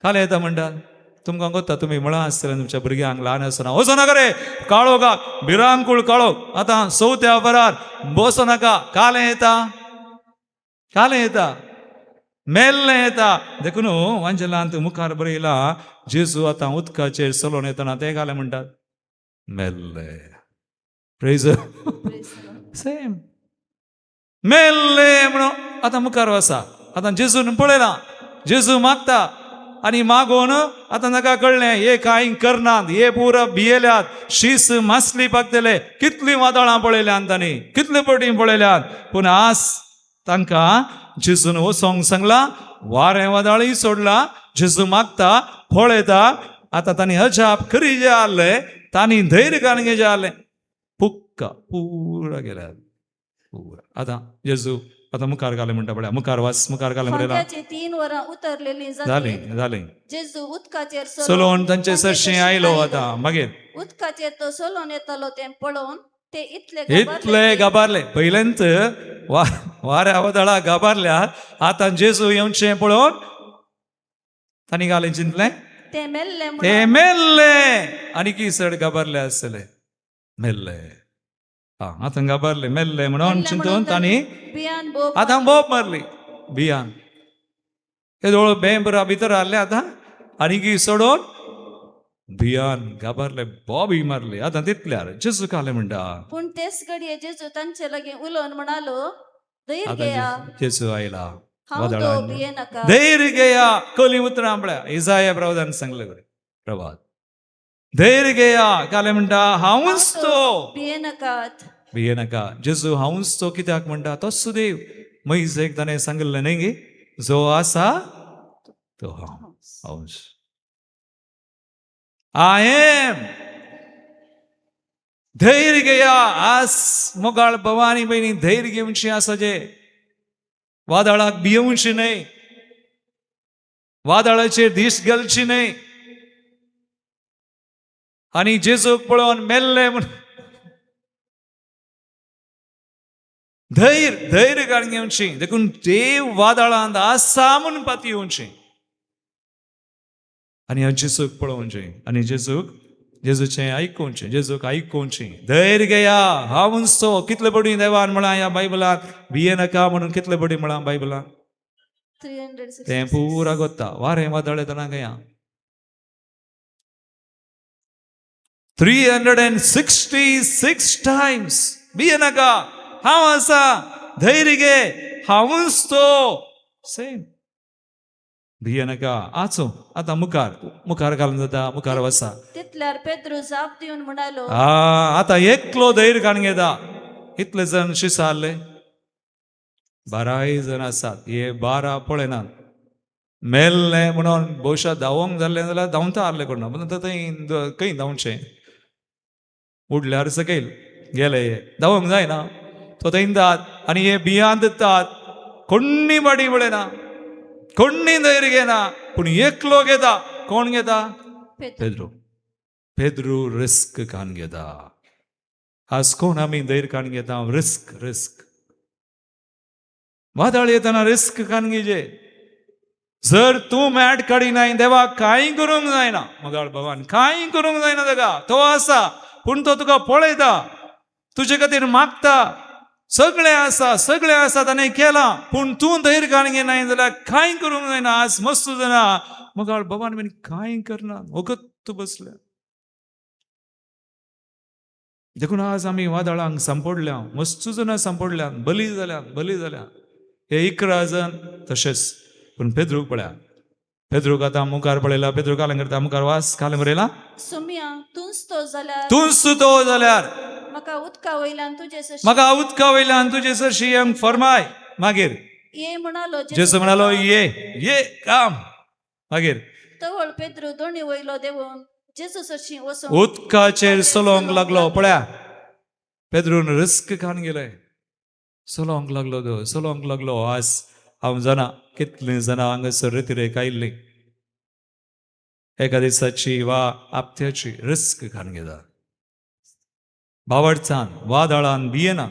कालें येता म्हणटात. तुमकां गोत्ता, तुमी म्हळां आसतलें तुमच्या भुरग्यांक ल्हान आसतना, वचनाका रे काळोखा, भिरांकूळ काळोख, आतां 4 वरार बसनाका, कालें येता, कालें येता, मेल्लें येता. देखून वांजेलांत मुखार बरयला, जेजू आतां उदकाचेर चलोवन येतना ते कालें म्हणटात मेल्ले. प्रेज सेम मेल्ले म्हणून आतां मुखार आसा. आतां जेजून पळयलां, जेजू मागता आनी मागून आतां ताका कळ्ळें हे कांय करनात, हे पुरा भियेल्यात, शीस मासली पाकतले. कितलीं वादळां पळयल्यात तांणी, कितले पटी पळयल्यात, पूण आज तांकां जेजून वचोंक सांगलां, वारें वादळय सोडलां, जेजू मागता पळयता. आतां तांणी अजाप खरी जें आहलें, तांणी धैर्य घालून जें आहलें, पुक्का पुरा गेल्यात पुरा. आतां जेजू आतां मुखार घालें म्हणटा पळया, मुखार वास, मुखार घालें म्हणटा. फांत्याचीं 3 वरां उतरलेलीं जालीं जालीं. जेजू उदकाचेर चलोवन तांचे सरशीं आयलो. आतां मागीर उदकाचेर तो चलोवन येतालो तें पळोवन ते इतले इतले घाबारले. पयलेंच वाऱ्या वादळा घाबारल्या, आतां जेजू येवचें पळोवन तांणी घालें चिंतलें ते मेल्ले, ते मेल्ले. आनी की चड घाबारले आसतले, मेल्ले. हा, आतां घाबारले, मेल्ले म्हणून चिंतून तांणी बियान बोब आतां बोब मारली बियान. हे दोळ बेंबरा भितर आहले आतां आनी की सोडून भियान घाबरले, बॉबी मारली. आतां तितल्यार जेजू कालें म्हणटा, पूण तेच घडये जेजू तांचे लागीं उलोवन म्हणालो, धैर्य आतां घेया, जेजू आयला, हांव तो, वादळान भिये नाका. धैर्य घेया. कली उतरां पळया, इजाया प्रवादान सांगले कडेन प्रवाद, धैर्य घेया. कालें म्हणटा, हांवूच तो, भिये नाकात, भिये नाका. जेजू हांवूच तो कित्याक म्हणटा? तोच देव मैजेक ताणें सांगिल्लें न्ही गे, जो आसा तो हांव, हांवूच, I am. धैर्य घेया. आज मोगाळ भवानी भयणी धैर्य घेवची आसा, जे वादळाक भियोवची न्हय, वादळाचेर दीस घालची न्हय. आनी जेजूक पळोवन मेल्ले म्हण धैर्य धैर्य काडून घेवची. देखून देव वादळांत आसा म्हूण पातयेवची आनी जेजूक पळोवचें आनी जेजूक जेजूचें आयकुचें, जेजूक आयकुचें. धैर्य घेया, हांवूच तो. कितले पटी देवान म्हळां ह्या बायबलाक, भिये नाका म्हणून कितले पटी म्हळां बायबलाक? 366. तें पुरा गोत्ता वारें वादळ येतना गया. 366 टायम्स भिये नाका, हांव आसा, धैर्य घे, हांवूच तो. सेम भिये नाका. आचो आतां मुखार मुखार घालून जाता, मुखार वसा. तितल्यार पेद्रू जाप दिवन म्हणालो, आतां एकलो धैर्य काडून घेता. इतले जण शिसारले, 12 जण आसात. हे 12 पळयनात, मेल्ले म्हणून भोवशा धांवोंक जाल्लें जाल्यार धांवता आहले कोण ना, पूण थंय खंय धांवचें. उडल्यार सकयल गेले, धांवंक जायना. तो थंयतात आनी हे बियां दितात, कोण्णी बाडी पळयना, कोण्णी धैर्य घेना, पूण एकलो घेता. कोण घेता? पेद्रू. पेद्रू रिस्क कान घेता. आज कोण आमी धैर्य कान घेता? Risk, risk. वादळ येताना रिस्क कान घेजे. जर तूं मॅट काडिनाय, देवाक कांय करूंक जायना. मोगाळ भगवान कांय करूंक जायना ताका. तो आसा, पूण तो तुका पळयता, तुजे खातीर मागता. सगळें आसा, सगळें आसा, ताणें केलां, पूण तूं धैर्य कान घेनाय जाल्यार कांय करूंक जायना. आज मस्त जाणा मोगाळ भगवान बीन कांय करना, वगत बसल्या. देखून आज आमी वादळांक सांपडल्या, मस्त जाणां सांपडल्या, बली जाल्या, बली जाल्या. हे 11 जाण तशेंच. पूण पेद्रूक पळया, पेद्रूक आतां मुखार पळयला. पेद्रूक कालें करता, मुखार वास कालें बरयला, सुम्या तूंच तो जाल्यार, तूंच तो जाल्यार म्हाका उदका वयल्यान तुजे सरशीं म्हाका उदका वयल्यान तुजे सरशी येवंक फरमाय. मागीर ये म्हणालो. जेजू म्हणालो, ये ये काम. मागीर तवळ पेद्रू दोणी वयलो देवून जेजू सरशीं वचून उदकाचेर चलोवंक लागलो. पळया, पेद्रून रिस्क खावन गेले, चलोवंक लागलो, तो चलोवंक लागलो. आज हांव जाणा कितलीं जाणां हांगासर रितिरेक आयिल्लीं एका दिसाची वा आपत्याची रिस्क खावन घेता. बावडचान वादळान भियेना.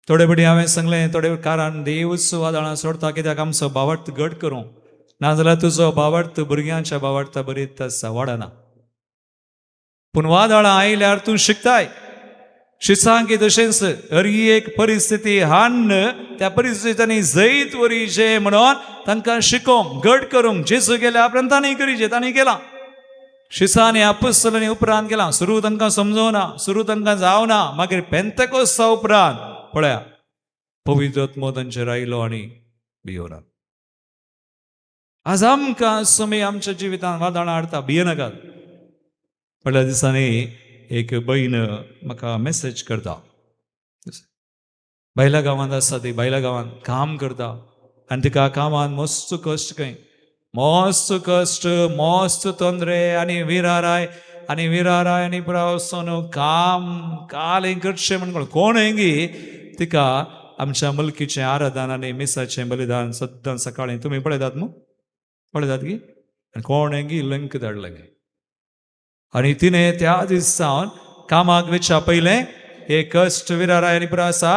थोडे फावटी हांवें सांगलें, थोडे कारण देवूच वादळां सोडता कित्याक आमचो बावडत घट करूं, नाजाल्यार तुजो बावडत भुरग्यांच्या बावडता बरीत आसा, वाडना. पूण वादळां आयल्यार तूं शिकताय. शिसांकी तशेंच हर एक परिस्थिती हान्न त्या परिस्थितींनी जैत वरीचे म्हणून तांकां शिकोवंक, घट करूंक जेजू गेल्या उपरांत तांणी करीचे, तांणी केलां. शिसांनी आपुस्तलांनी उपरांत केलां. सुरू तांकां समजोना, सुरू तांकां जावना, मागीर पेंतेकोस्ता उपरांत पळया पवित्र आत्मो तांचेर आयलो आनी भियोना. आज आमकां सुमी आमच्या जिवितांत वादळां हाडटा, भियेनाकात. फाटल्या दिसांनी एक बयण म्हाका मॅसेज करता. बायला गांवांत आसा ती, बायला गांवांत काम करता आनी तिका कामान मस्त कश्ट खंय, मस्त कश्ट, मस्त तोंदरे आनी विराराय आनी विराराय आनी पुरा वचून काम काल करचें म्हण कोण हेंगी तिका आमच्या मुलकीचें आराधन आनी मिसाचें बलिदान सद्दां सकाळीं तुमी पळयतात मू, पळयतात की आनी कोण हेंगी लिंक धाडलें आनी तिणें त्या दीस सावन कामाक वचच्या पयलें हे कश्ट विराराय आनी पुरो आसा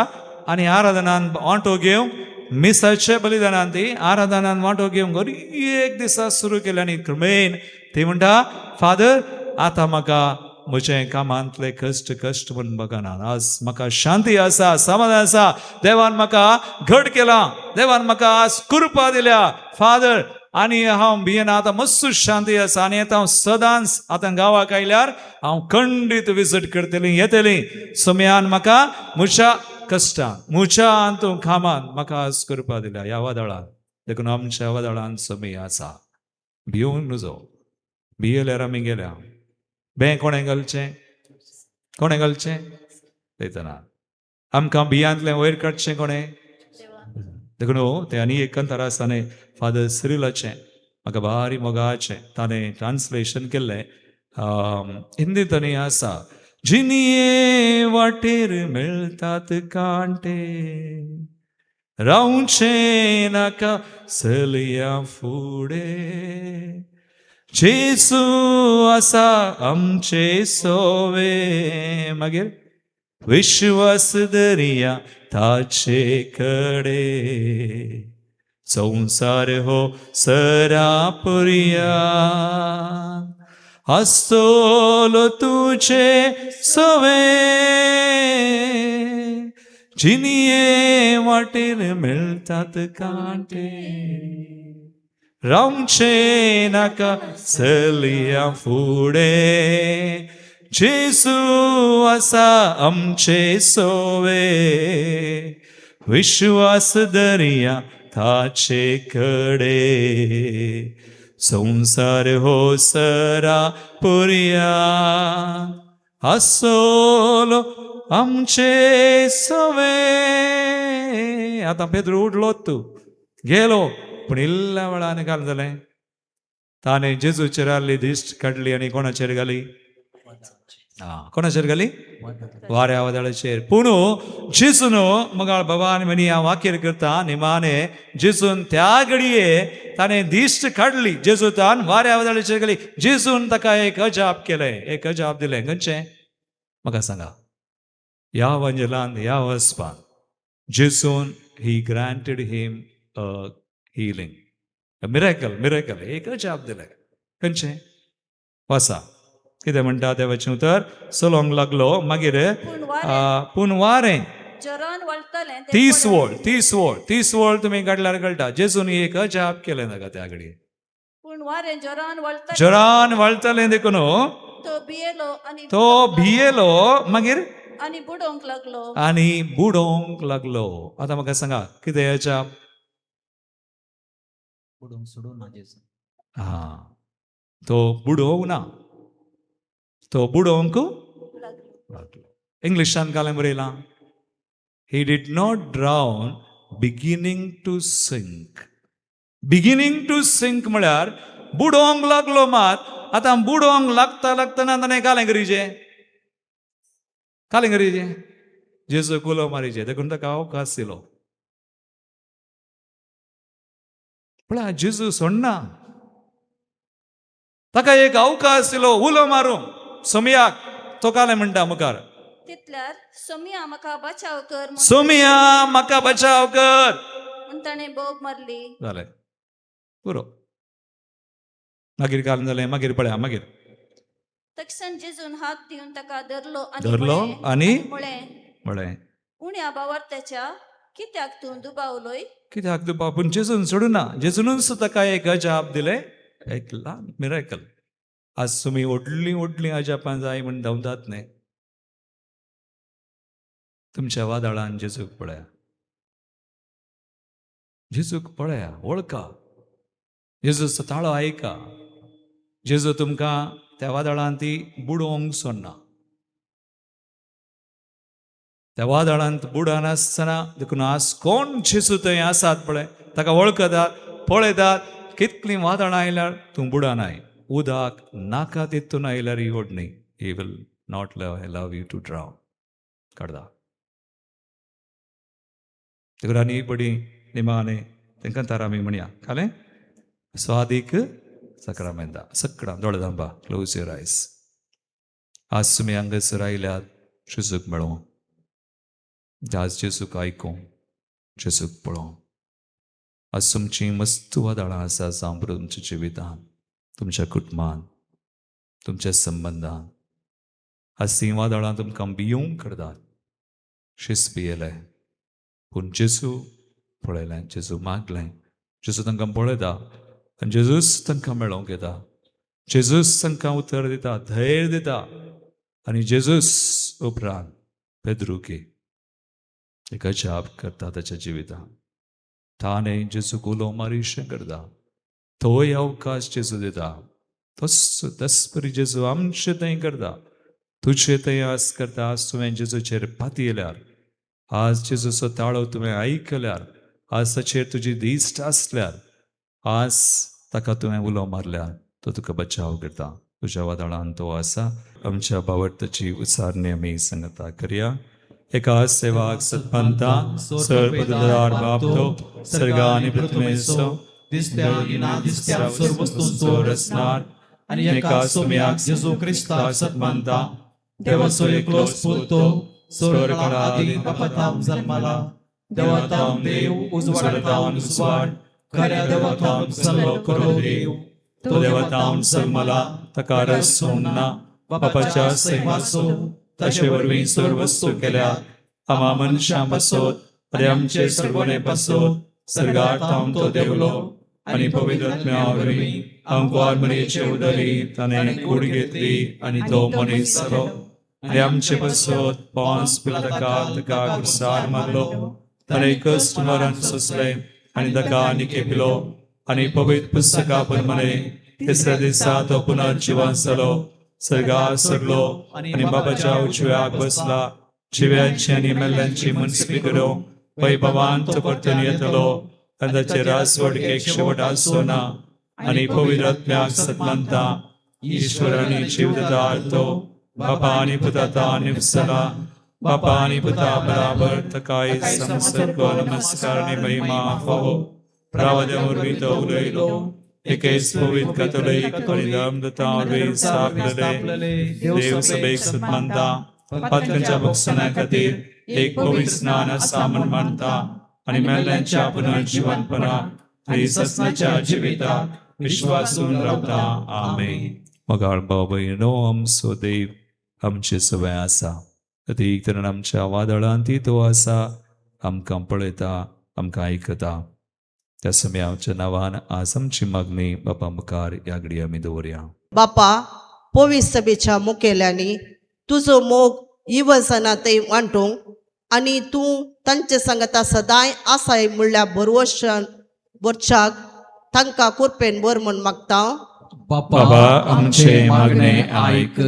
आनी आराधनान वांटो घेवंक, मिसाचे बलिदानान ती आराधनान वांटो घेवंक एक दिसा सुरू केलें. आनी क्रमेन ती म्हणटा, फादर आतां म्हाका म्हजें कामांतले कश्ट कश्ट म्हूण बगना, आज म्हाका शांती आसा, समाधान आसा, देवान म्हाका घट केला, देवान म्हाका आज कृपा दिल्या फादर, आनी हांव भियेना, आतां मस्त शांती आसा. आनी आतां हांव सदांच आतां गांवाक आयल्यार हांव खंडीत विजीट करतली, येतली. सोम्यान म्हाका म्हज्या कश्टान, म्हज्या अंतू कामान म्हाका आज कृपा दिल्या ह्या वादळान. देखून आमच्या वादळान सोमी आसा, भिवूंक नुजो. भियेल्यार आमी गेल्या. बें कोणें घालचें, कोणें घालचें थंयतना आमकां बियांतलें वयर काडचें कोणें? देखून तें आनी एक कंतार आसा न्ही फादर सिरिलाचें, म्हाका भारी मोगाचें, ताणें ट्रान्सलेशन केल्लें हिंदींत आनी आसा, जिनिये वाटेर मेळटात कांटे, रावचें नाका चलया फुडें, जेजू आसा आमचे सोवे, मागीर विश्वास दर्या ताचे कडे, संवसार हो सरापुरया, आसतलो तुजे सवे, जिनिये वाटेर मेळटात कांटे, रावचें नाका चलया फुडें, जेजू आसा आमचे सोवे, विश्वास दर्या ताचे कडे, संवसार हो सरा पुरया, आसलो आमचे सवे. आतां पेद्रू उडलो, तूं गेलो, पूण इल्ल्या वेळान काल जालें, ताणें जेजूचेर आहली दिश्ट काडली आनी कोणाचेर घाली? कोणाचेर घाली? वाऱ्या वादळाचेर. पूण जेजून मगाळ बाबा आनी म्हणी हांव वाक्यर करता निमाणे जेजून त्या घडये ताणें दिश्ट काडली. जेजूतान वाऱ्या वादळाचेर घाली. जेजून ताका एक अजाप केलें, एक अजाप दिलें. खंयचें म्हाका सांगा? ह्या वंजलान ह्या वचपान जेजून he granted him a healing, miracle. Miracle एक अजाप दिलें. खंयचें? वाचा कितें म्हणटा देवाचें उतर. चलोवंक लागलो मागीर पूण वारें पूण वारें जोरान वळटलें तें 30 पळोवन वळ, 30 वळ, 30 वळ तुमी काडल्यार कळटा. जेजून एक अजाप केलें ताका त्या घडये. पूण वारें जोरान वळटलें जोरान वळटलें देखून तो भियेलो आनी तो भियेलो मागीर आनी बुडोवंक लागलो. आनी बुडोवंक लागलो. आतां म्हाका सांगा कितें अजाप? बुडोवंक सोडूं ना जेजू. हा, तो बुडोवंक ना, तो बुडोवंक लागलो. लागलो. इंग्लिशान कालें बरयलां, he did not drown, beginning to sink. Beginning to sink म्हळ्यार बुडोवंक लागलो मात. आतां बुडोवंक लागता लागतना ताणें कालें करीचें, कालें करीचें, जेजू उलो मारीचें. देखून ताका अवकाश दिलो. पळय जेजू सोडना, ताका एक अवकाश दिलो उलो मारूंक सोमयाक. तो कालें म्हणटा मुखार, तितल्यार सोमिया म्हाका बचाव कर म्हूण सोमिया म्हाका बचाव कर म्हूण ताणें बोब मारली. जालें पुरो. मागीर काल जालें मागीर पळया मागीर तक्षण जेजून हात दिवन ताका धरलो आनी धरलो म्हळें आनी म्हळें, म्हळें, उण्या बावार्थ्याच्या कित्याक तूं दुबावलोय? कित्याक तूं बापून? जेजून सोडूना, जेजूनच ताका एक अजाप दिलें, एक ल्हान मिराकल. आज तुमी व्हडलीं व्हडलीं अजापां जाय म्हूण धांवतात न्ही. तुमच्या वादळान जेजूक पळया, जेजूक पळया, वळखा जेजूचो ताळो आयका. जेजू तुमकां त्या वादळान ती बुडोवंक सोडना. त्या वादळांत बुडनासतना देखून आज कोण जेजू थंय आसात पळय, ताका वळखतात, पळयतात. कितलीं वादळां आयल्यार तूं बुडनाय. उदक नाका तितून आयल्यार ही ओडणी, he will not allow you to drown काडता. देखून आनी बडी निमाणे तांकां तारा आमी म्हणया खालें स्वादीक सक्रामेंता सगळां दोळे धांपा, क्लोज your आयज. आज तुमी हांगासर आयल्यात जेजूक मेळों, आज जेजूक आयकूं, जेजूक पळोवं. आज तुमचीं मस्त वादळां आसा जावं तुमच्या जिवितान, तुमच्या कुटुंबान, तुमच्या संबंदान. आज तीं वादळां तुमकां भियोवंक करतात. शिस्त भियेले पूण जेजू पळयलें, जेजू मागलें. जेजू तांकां पळयता आनी जेजूच तांकां मेळोवंक येता. जेजूस तांकां उतर दिता, धैर्य दिता. आनी जेजूस उपरांत पेद्रुकी एक अजाप करता ताच्या जिवितान. ताणें जेजूक उलो मारीशें करता, तोय अवकाश जेजू दिता. तस तस परी जेजू आमचे थंय करता, तुजे थंय आज करता. आज तुवें जेजूचेर पातयेल्यार, आज जेजूचो ताळो तुवें आयकल्यार, आज ताचेर तुजी दिश्ट आसल्यार, आज ताका तुवें उलो मारल्यार तो तुका बचाव करता. तुज्या वादळान तो आसा. आमच्या बावडताची उचारणी आमी सांगता करया. एका सेवाक सत्पंता सर पददार बापतो सर्गा आनी पृथ्वेचो दिसत्या आनी ना दिसत्या सर्व वस्तूंचो रचणार आनी एका सोम्याक जेजू क्रिस्ताक सत्मानता, देवाचो एकलोच पूत तो स्वर्गाला आदी बापाथावन जल्माला, देवाथावन देव, उजवाडाथावन उजवाड, खऱ्या देवाथावन जाल्लो खरो देव, तो देवतावन जल्मला, ताका रसूंक ना, बापाच्या सैमाचो, ताचे वरवीं सर्व वस्तू केल्या. आमा मनशां पासत आनी आमचे सर्वणे पासत सर्गार थावन तो देवलो आनी पवित्र आत्म्या वरवीं आमकां मरेचे उदरी ताणें कूड घेतली आनी तो मनीस जालो आनी आमचे पासत पोंस पिलाताका ताका कुर्सार मारलो. ताणें कश्ट मरण सोंसलें आनी ताका निकेपिलो आनी पवित्र पुस्तका प्रमाणे तिसऱ्या दिसा तो पुनर्जिवन जालो, सर्गार सरलो आनी बाबाच्या उजव्याक बसला. जिव्यांची आनी मेल्ल्यांची मनस्पी करूंक वैभवान तो परतून येतलो आनी ताचे राजवटकेक शेवट आसचो ना. आनी पवित्र आत्म्याक सन्मानता, ईश्वर आनी जीवदार तो बापा आनी पुता आनी बापा आनी पुता बराबर तकाय संसर्ग नमस्कार आनी महिमा फावो प्रावद्या वरवीं तो उलयलो एकेच पवित्र कॅथोलीक आनी धर्मदूतां वरवीं स्थापलेले देव सभेक सन्मानता पातकांच्या भोगसणा खातीर एक पवित्र स्नान आसा म्हूण मानता आनी मेल्ल्यांच्या पुनर्जिवनपणाक आनी ससनाच्या जिविताक विश्वासून रावता. आमेन. मोगाळ भाव भयणो, आमचो देव आमचे सवय आसा, अदीक तरेन आमच्या वादळांत तो आसा, आमकां पळयता, आमकां आयकता. त्या समयाच्या नांवान आज आमची मागणी बापा मुखार ह्या घडये आमी दवरया. बापा, पवित्र सभेच्या मुखेल्यांनी तुजो मोग इवजना थंय वांटूंक आनी तूं तांचे सांगता सदांय आसाय म्हणल्यार बरवशान बोरशाक तांकां कृपेन बर म्हूण मागता. बाबा आमचे मागणे आयक.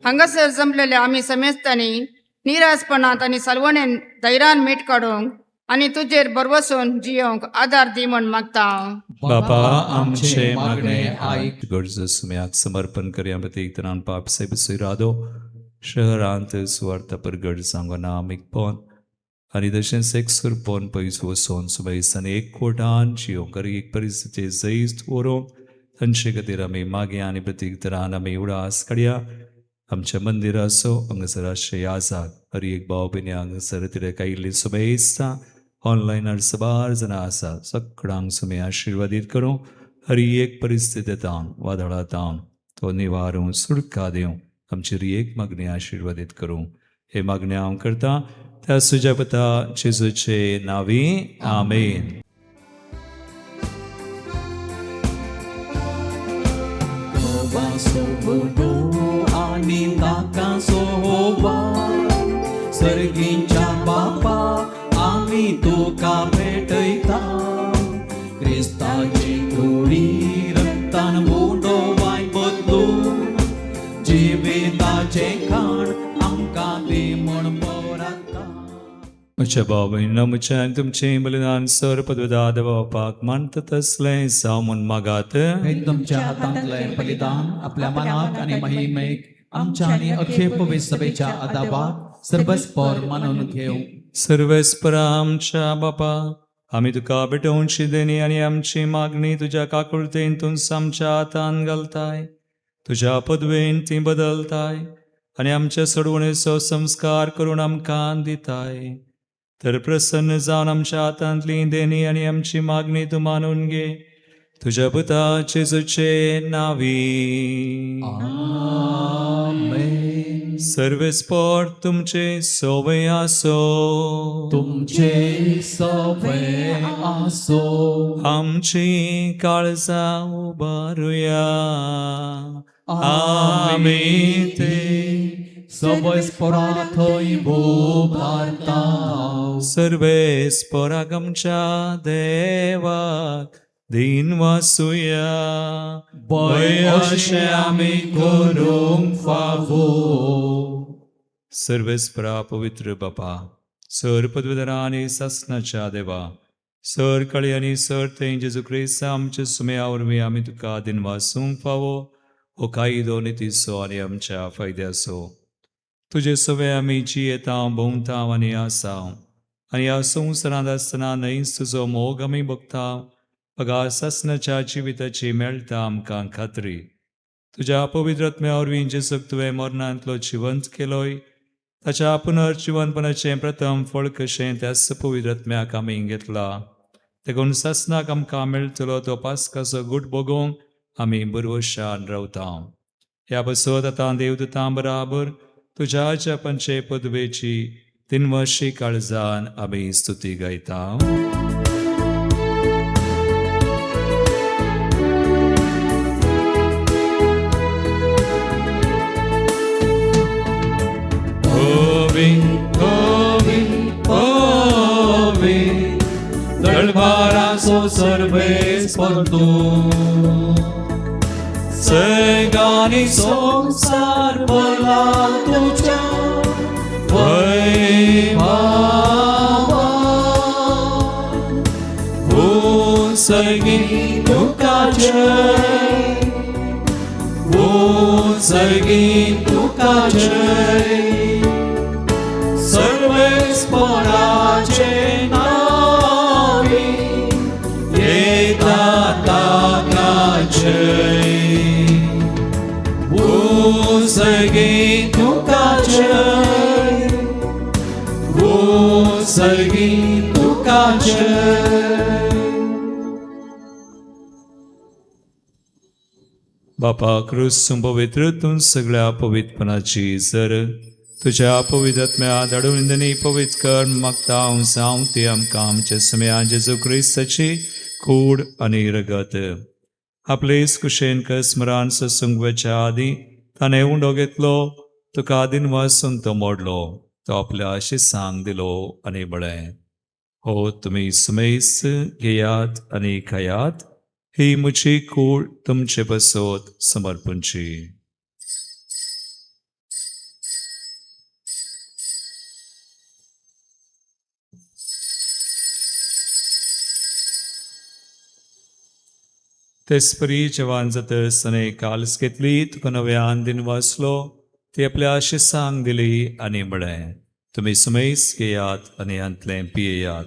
हांगासर जमलेल्या आमी समेस्तांनी निरासपणांत आनी सलवणेन धैर्यान मीठ काडूंक आनी तुजेर भरवसून जियोंक आदार दी म्हूण मागता. बाबा आमचे मागणे आयक. गरज सुम्याक समर्पण करया. प्रत्येक तरान पाप साहेब सुरादो शहरांत सुवार्थ परगड सांगो नाम पोन आनी तशेंच एक सुरपोन पयस वचोन सुबैसान एक कोटान जियोंक हर एक परिस्थिती जैत व्हरूंक तांचे खातीर आमी मागया आनी प्रत्येक तरान आमी उडास काडया. आमच्या मंदिराचो हांगासर आशय आसा, हर एक भाव भयणी हांगासर तिरे आयिल्ली सुबेस्ता ऑनलायनार सबार जाणां आसा, सगळ्यांक सुमी आशिर्वादीत करूं. हर एक परिस्थिती तावन वादळा तावन तो निवारूं, सुटका दिवं. आमची एक मागणी आशिर्वादीत करूं. हे मागणी हांव करता त्या सुजापता जेजूचे नावी, आमेन. आनी ताका सोबा सर्गींच्या बापा आमी तुका भेटयता. क्रिस्ताची कुडी रक्तान उडो वाय बदलून जिविताचें खाण आमकां दी म्हूण पोराता. म्हज्या भाव भयणींनो, म्हजें आनी तुमचें बलिदान सर पदवेदा देवा बापाक मानता तसलें जावं म्हूण मागात. हे तुमच्या हातांतलें बलिदान आपल्या मनाक आनी महिमेक आमच्या आनी अखेर पवित्र सभेच्या आदाबाक सर्वस्पर मानून घेवं. सर्वेस्परा आमच्या बापा, आमी तुका भेटोवची देणी आनी आमची मागणी तुज्या काकुळतेन तूं आमच्या हातान घालताय, तुज्या पदवेन ती बदलताय आनी आमच्या सोडवणेचो संस्कार करून आमकां दिताय. तर प्रसन्न जावन आमच्या हातांतली देणी आनी आमची मागणी तूं मानून घे, तुज्या पुता जेजूचे नावी. आमेन. सर्वेस्पर तुमचे सोवे आसो. तुमचे सवे आसो. आमची काळजां उबारुया. आमी ते सवयस्परा थंय भोभारता. सर्वेस्पराक आमच्या देवाक दीन वासुया. बय अशें आमी करूंक फावो. सर्वेस्परा पवित्र बापा, सर पदवीधरा आनी सासनाच्या देवा, सर कळी आनी सर थंय जेजू क्रिस्त आमच्या सुम्या वरवीं आमी तुका दिनवासूंक फावो. हो कायदो नितीचो आनी आमच्या फायद्याचो. तुजे सवे आमी जियेता, भोंवता आनी आसा आनी ह्या संवसारांत आसतना न्हयच तुजो मोग आमी भोगता, बगा सासनाच्या जिविताची मेळटा आमकां खात्री. तुज्या पवित्र आत्म्या वरवीं जेजूक तुवें मरणांतलो जिवंत केलोय, ताच्या पुनर्जिवनपणाचें प्रथम फळ कशें त्याच पवित्र आत्म्याक आमी घेतला. देखून सासनाक आमकां मेळटलो तो पास्काचो गूट भोगोवंक आमी बरवशान रावता. ह्या बसत आतां देवदूतां बराबर तुज्या जपांचे पदवेची तिनवाशी काळजान आमी स्तुती गायता. होवी होवी होवी दळबाराचो सर्वेस्पर तूं, सैगानी संवसार भरला तुज्या वैभवान. उंचगी तुका जय, उजर्गी तुका जय सर्वेस्पराचे नावी येता ताका जय उजर्गी तुका जय उजर्गी तुका जय. बापा क्रूस पवित्र तूं सगळ्या पवित्रपणाची जर तुज्या पवित्र धाडून निंदनी पवित्र कर मागता हांव जावं ती आमकां आमच्या समया जेजू क्रिस्ताची कूड आनी रगत आपले कुशेन स्मरान ससूंक वचच्या आदीं ताणें उंडो घेतलो, तुका दिनवासून तो मोडलो, तो आपल्या शिसांक दिलो आनी म्हळें, हो तुमी सुमेस घेयात आनी खायात, ही म्हजी कूड तुमचे पासत समर्पणची. तेचपरी जेवण जातच ताणें काल्स घेतली, तुका नव्यान दिनवासलो, ती आपल्या शिसांक दिली आनी म्हळें, तुमी सुमेस घेयात आनी हांतलें पियेयात,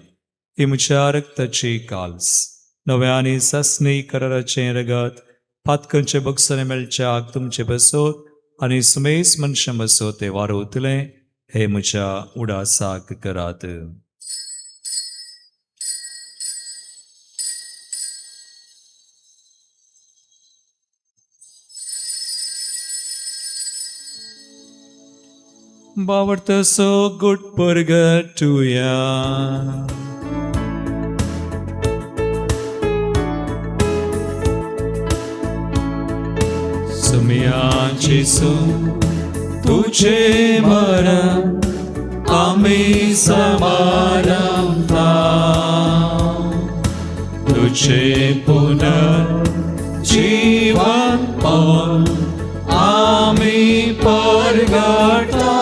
ही म्हज्या रक्ताची काल्स, नव्या आनी सासणी कराराचें रगत, पातकांचे बक्षाने मेळच्याक तुमचे बसोत आनी सुमेस मनशां बसोत तें वारवतलें, हे म्हज्या उडासाक करात. बावडतसो गुड परगटुया. सुमिया जेसू तुझे मरण आम्ही समारंभता, तुझे पुनर्जीवन पण आम्ही परगटा,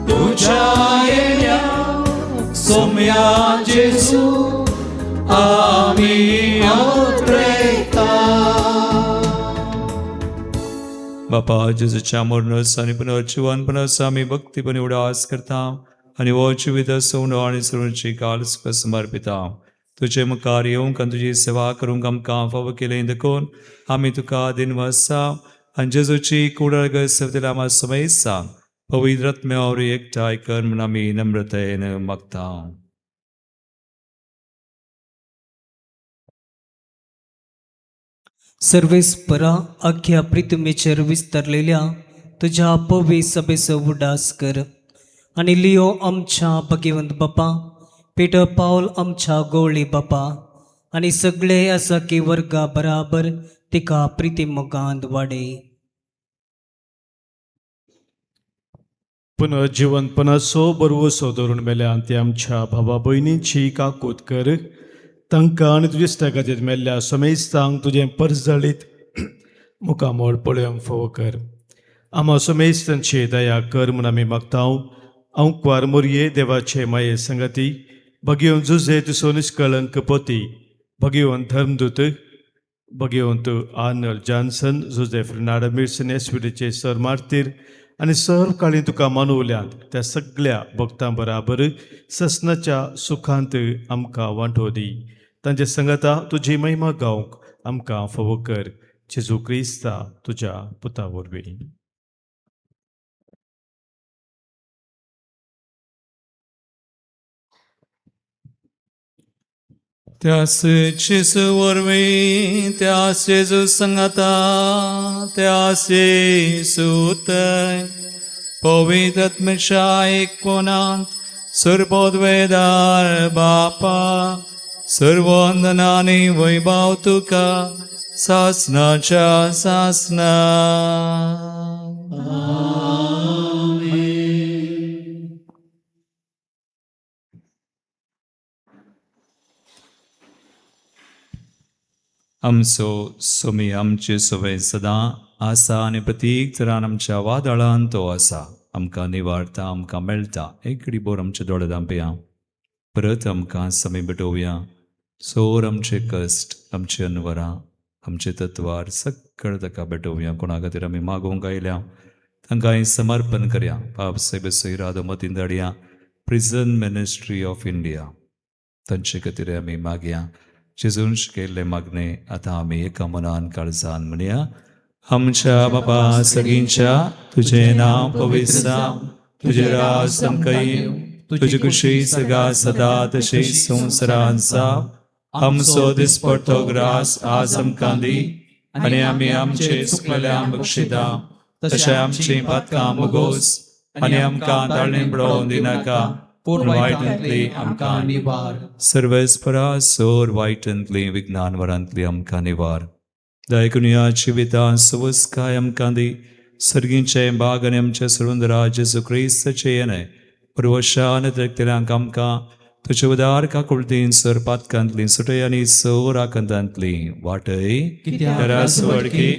तुझ्या येण्या सोम्या जेसू आम्ही अत्रेता. बापा जेजूच्या मरणस आनी पुनर्जीवनपणाचो आमी भक्तीपणी उडास करता आनी हो जिवीत सोंडो आनी सरुची काल तुका समर्पिता. तुजे मुखार येवंक आनी तुजी सेवा करूंक आमकां फावो केलें देखून आमी तुका दिनवासा आनी जेजूची कुडळ सेवतेल्या आमकां समयसा पवित्र आत्म्या वरवीं एकठांय कर म्हूण आमी नम्रतायेन मागता. सर्वेस्परा अख्ख्या पृथ्वीचेर विस्तारलेल्या तुज्या पवी सभेचो उडास कर आनी लियो आमच्या भगवंत बापा, पीटर पावल आमच्या गोवळी बापा आनी सगळे आसा की वर्गा बराबर तिका प्रिती मोगांत वाडय. पुनर्जीवनपणाचो बरवसो धरून मेल्या ती आमच्या भावा भयणींची काकूत कर, तांकां आनी तुजे इश्टा खातीर मेल्ल्या समेस्तांक तुजें परजळीत मुखामोळ पळोवंक फावो कर. आमा समेस्तांची दया कर म्हूण आमी मागता. आंकवार मोरये देवाचे माये संगती भगेवन जुजे तुसो निष्कळंक पोती भगेवन धर्मदूत भगेवंत आर्नल्ड जॉन्सन जोजेफ नाडा मिर्सन एसविडीचे सर मार्तीर आनी सर काळी तुका मानवल्यांत त्या सगळ्या भक्तां बराबर ससनाच्या सुखांत आमकां वांटो दी. तांचे संगता तुजी महिमा गावंक आमकां फावो कर. जेजू क्रिस्ता तुज्या पुता वरवीं. त्यास जेजू वरवीं, त्यास जेजू संगता, त्यास जेजूतय पवित्र आत्म्याच्या एकपणांत सर्वोद्वेदार बापा सर्वंदनानी वैभव तुका सासनाच्या सासना. आमचो सोमी आमचे सवय सदां आसा आनी प्रतीक तरान आमच्या वादळान तो आसा, आमकां निवारता, आमकां मेळटा. एक घडी बोर आमचे दोळे धांपया, परत आमकां समी भेटोवया. सोर आमचे कश्ट, आमचे अनवरां, आमचे तत्वार सगळे सकळ ताका भेटोवया. कोणा खातीर आमी मागोवंक आयल्या तांकां समर्पण करया. पाप सायबेचो इरादो मतीन धाडया. प्रिजन मिनिस्ट्री ऑफ इंडिया तांचे खातीर आमी मागया. जेजून शिकयल्लें मागणें आतां आमी एका मनान काळजान म्हणया. आमच्या बापा सगळींच्या, तुजें नांव पवित्र जावं, तुजें राज आमकां येवं, तुजी खुशी सगा सदा तशी संवसारांत जावं. आमचो दिसपडतो ग्रास आज आमकां दी आनी आमी आमचे चुकलेल्या बक्षिता तशें आमची पातकां मुगोस आनी आमकां ताळणे पडोवन दिनाका, पूण वायटांतली आमकां निवार. सर्वेस्परा सोर वायटांतली विज्ञानवरांतली आमकां निवार. दयकुनया जिवितां सुवस्काय आमकां दी. सर्गींचे बाग आनी आमचे सुरुंदरा जेजू क्रिस्ताचे येणे पुर्वशान त्रेकतेल्यांक आमकां तुजे उदार काकुळतीन सर पातकांतली सुटय आनी सोर आकांतांतली वाटय. कित्याक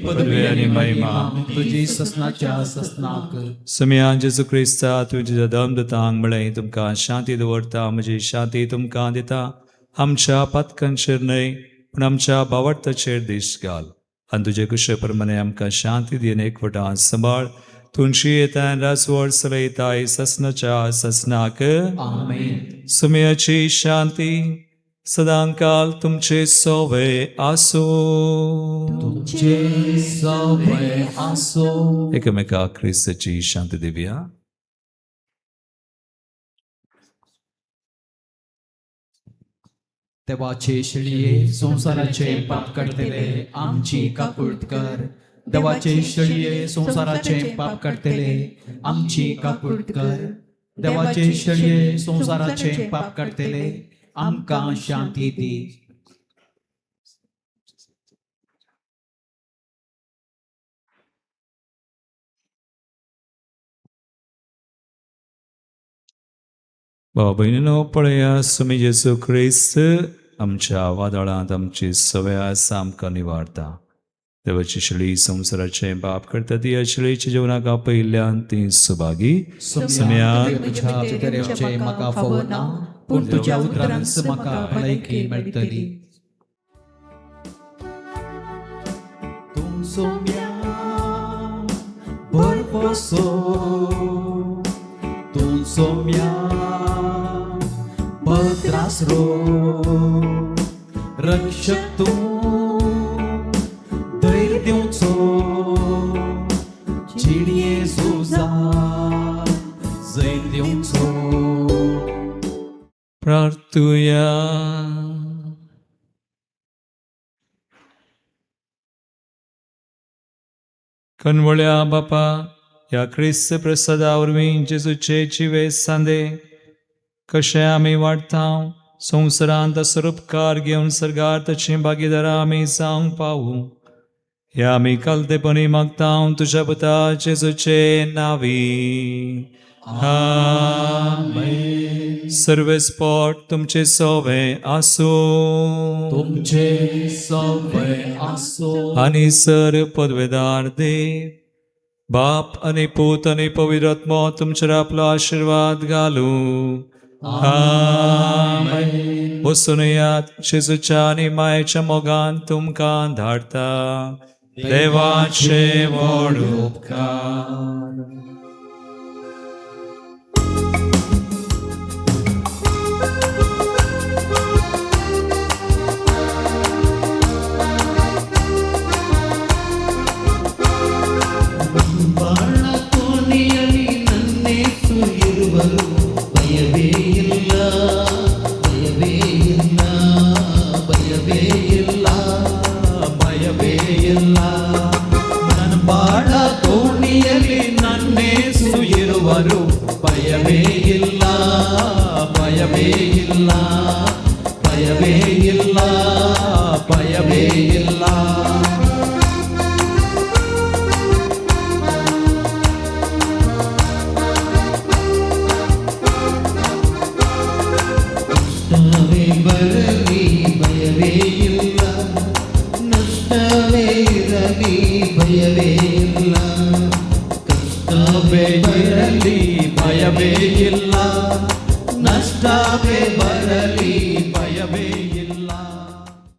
पदवी आनी महिमा तुजी ससनाच्या ससनाक. सुमयान जेजू क्रिस्ता तुज्या दम दितांक म्हळें, तुमकां शांती दवरता, म्हजी शांती तुमकां दिता. आमच्या पातकांचेर न्हय पूण आमच्या बावडताचेर दीस घाल आनी तुजे कुशे प्रमाणे आमकां शांती दी आनी एकवटान सांबाळ. तुमची येता राजवड चलयताय ससनाच्या ससनाक. आमेन. सुमयाची शांती सदांकाल तुमचे सोवे आसूं. तुमचे सवे आसो. एकामेका क्रिस्ताची शांती दिवया. देवाचे शेळये संवसाराचे पाप काडटले आमची काकूळट कर. देवाचे शेळये संवसाराचे पाप काडटले आमची काकूळट कर. देवाचे शेळये संवसाराचे पाप काडटले आमकां शांती दी. भाव भयणीनो, पळया सुमी जेजू क्रिस्त आमच्या वादळांत आमची सवय आमकां निवारता. देवाची शेळी संवसाराचे बाप करता ती शेळीच्या जेवणाक आपयिल्ल्यान ती सुभागी. तुझ्या म्हाका फावो ना, पूण तुज्या उतरांच म्हाका भलायकी मेळटली. तूं सोम्या भरवसो, तूं सोम्या भद्रासरो, रक्षक तूं धैर्य दिवचो, जिणये झुजा जैत दिवचो. प्रार्थुया. कनवळ्या बापा, ह्या क्रिस्त प्रसादा वरवीं जेजूचे जिवे सांदे कशें आमी वाडटा संवसारांत असो उपकार घेवन सर्गार ताची भागीदारां आमी जावंक पावूं. ह्या आमी कालतेपणी मागता तुज्या पुता जेजूचे नावी. आमेन. सर्वेस्पोट तुमचे सोवे आसूं. तुमचे सवे आसो. आनी सर पदवेदार देव बाप आनी पूत आनी पवित्र आत्मो तुमचेर आपलो आशिर्वाद घालूं. आमेन. वचून येयात, जेजूच्या आनी मायेच्या मोगान तुमकां धाडटा. देवाचे व्हड उपकार. ಬಾಣ ಕೋಣೆಯಲ್ಲಿ ನನ್ನೇಸು ಇರುವರು, ಭಯವೇ ಇಲ್ಲ, ಭಯವೇ ಇಲ್ಲ, ಭಯವೇ ಇಲ್ಲ, ಭಯವೇ ಇಲ್ಲ. ನನ್ನ ಬಾಳ ದೋಣಿಯಲ್ಲಿ ನನ್ನೇಸು ಇರುವರು, ಭಯವೇ ಇಲ್ಲ, ಭಯವೇ ಇಲ್ಲ, ಭಯವೇ ಇಲ್ಲ, ಭಯವೇ ಇಲ್ಲ. ಕಷ್ಟವೇ ಬರಲಿ ಭಯವೇ ಇಲ್ಲ, ನಷ್ಟವೇ ಇರಲಿ ಭಯವೇ ಇಲ್ಲ, ಕಷ್ಟವೇ ಇರಲಿ ಭಯವೇ ಇಲ್ಲ, ನಷ್ಟವೇ ಬರಲಿ ಭಯವೇ ಇಲ್ಲ.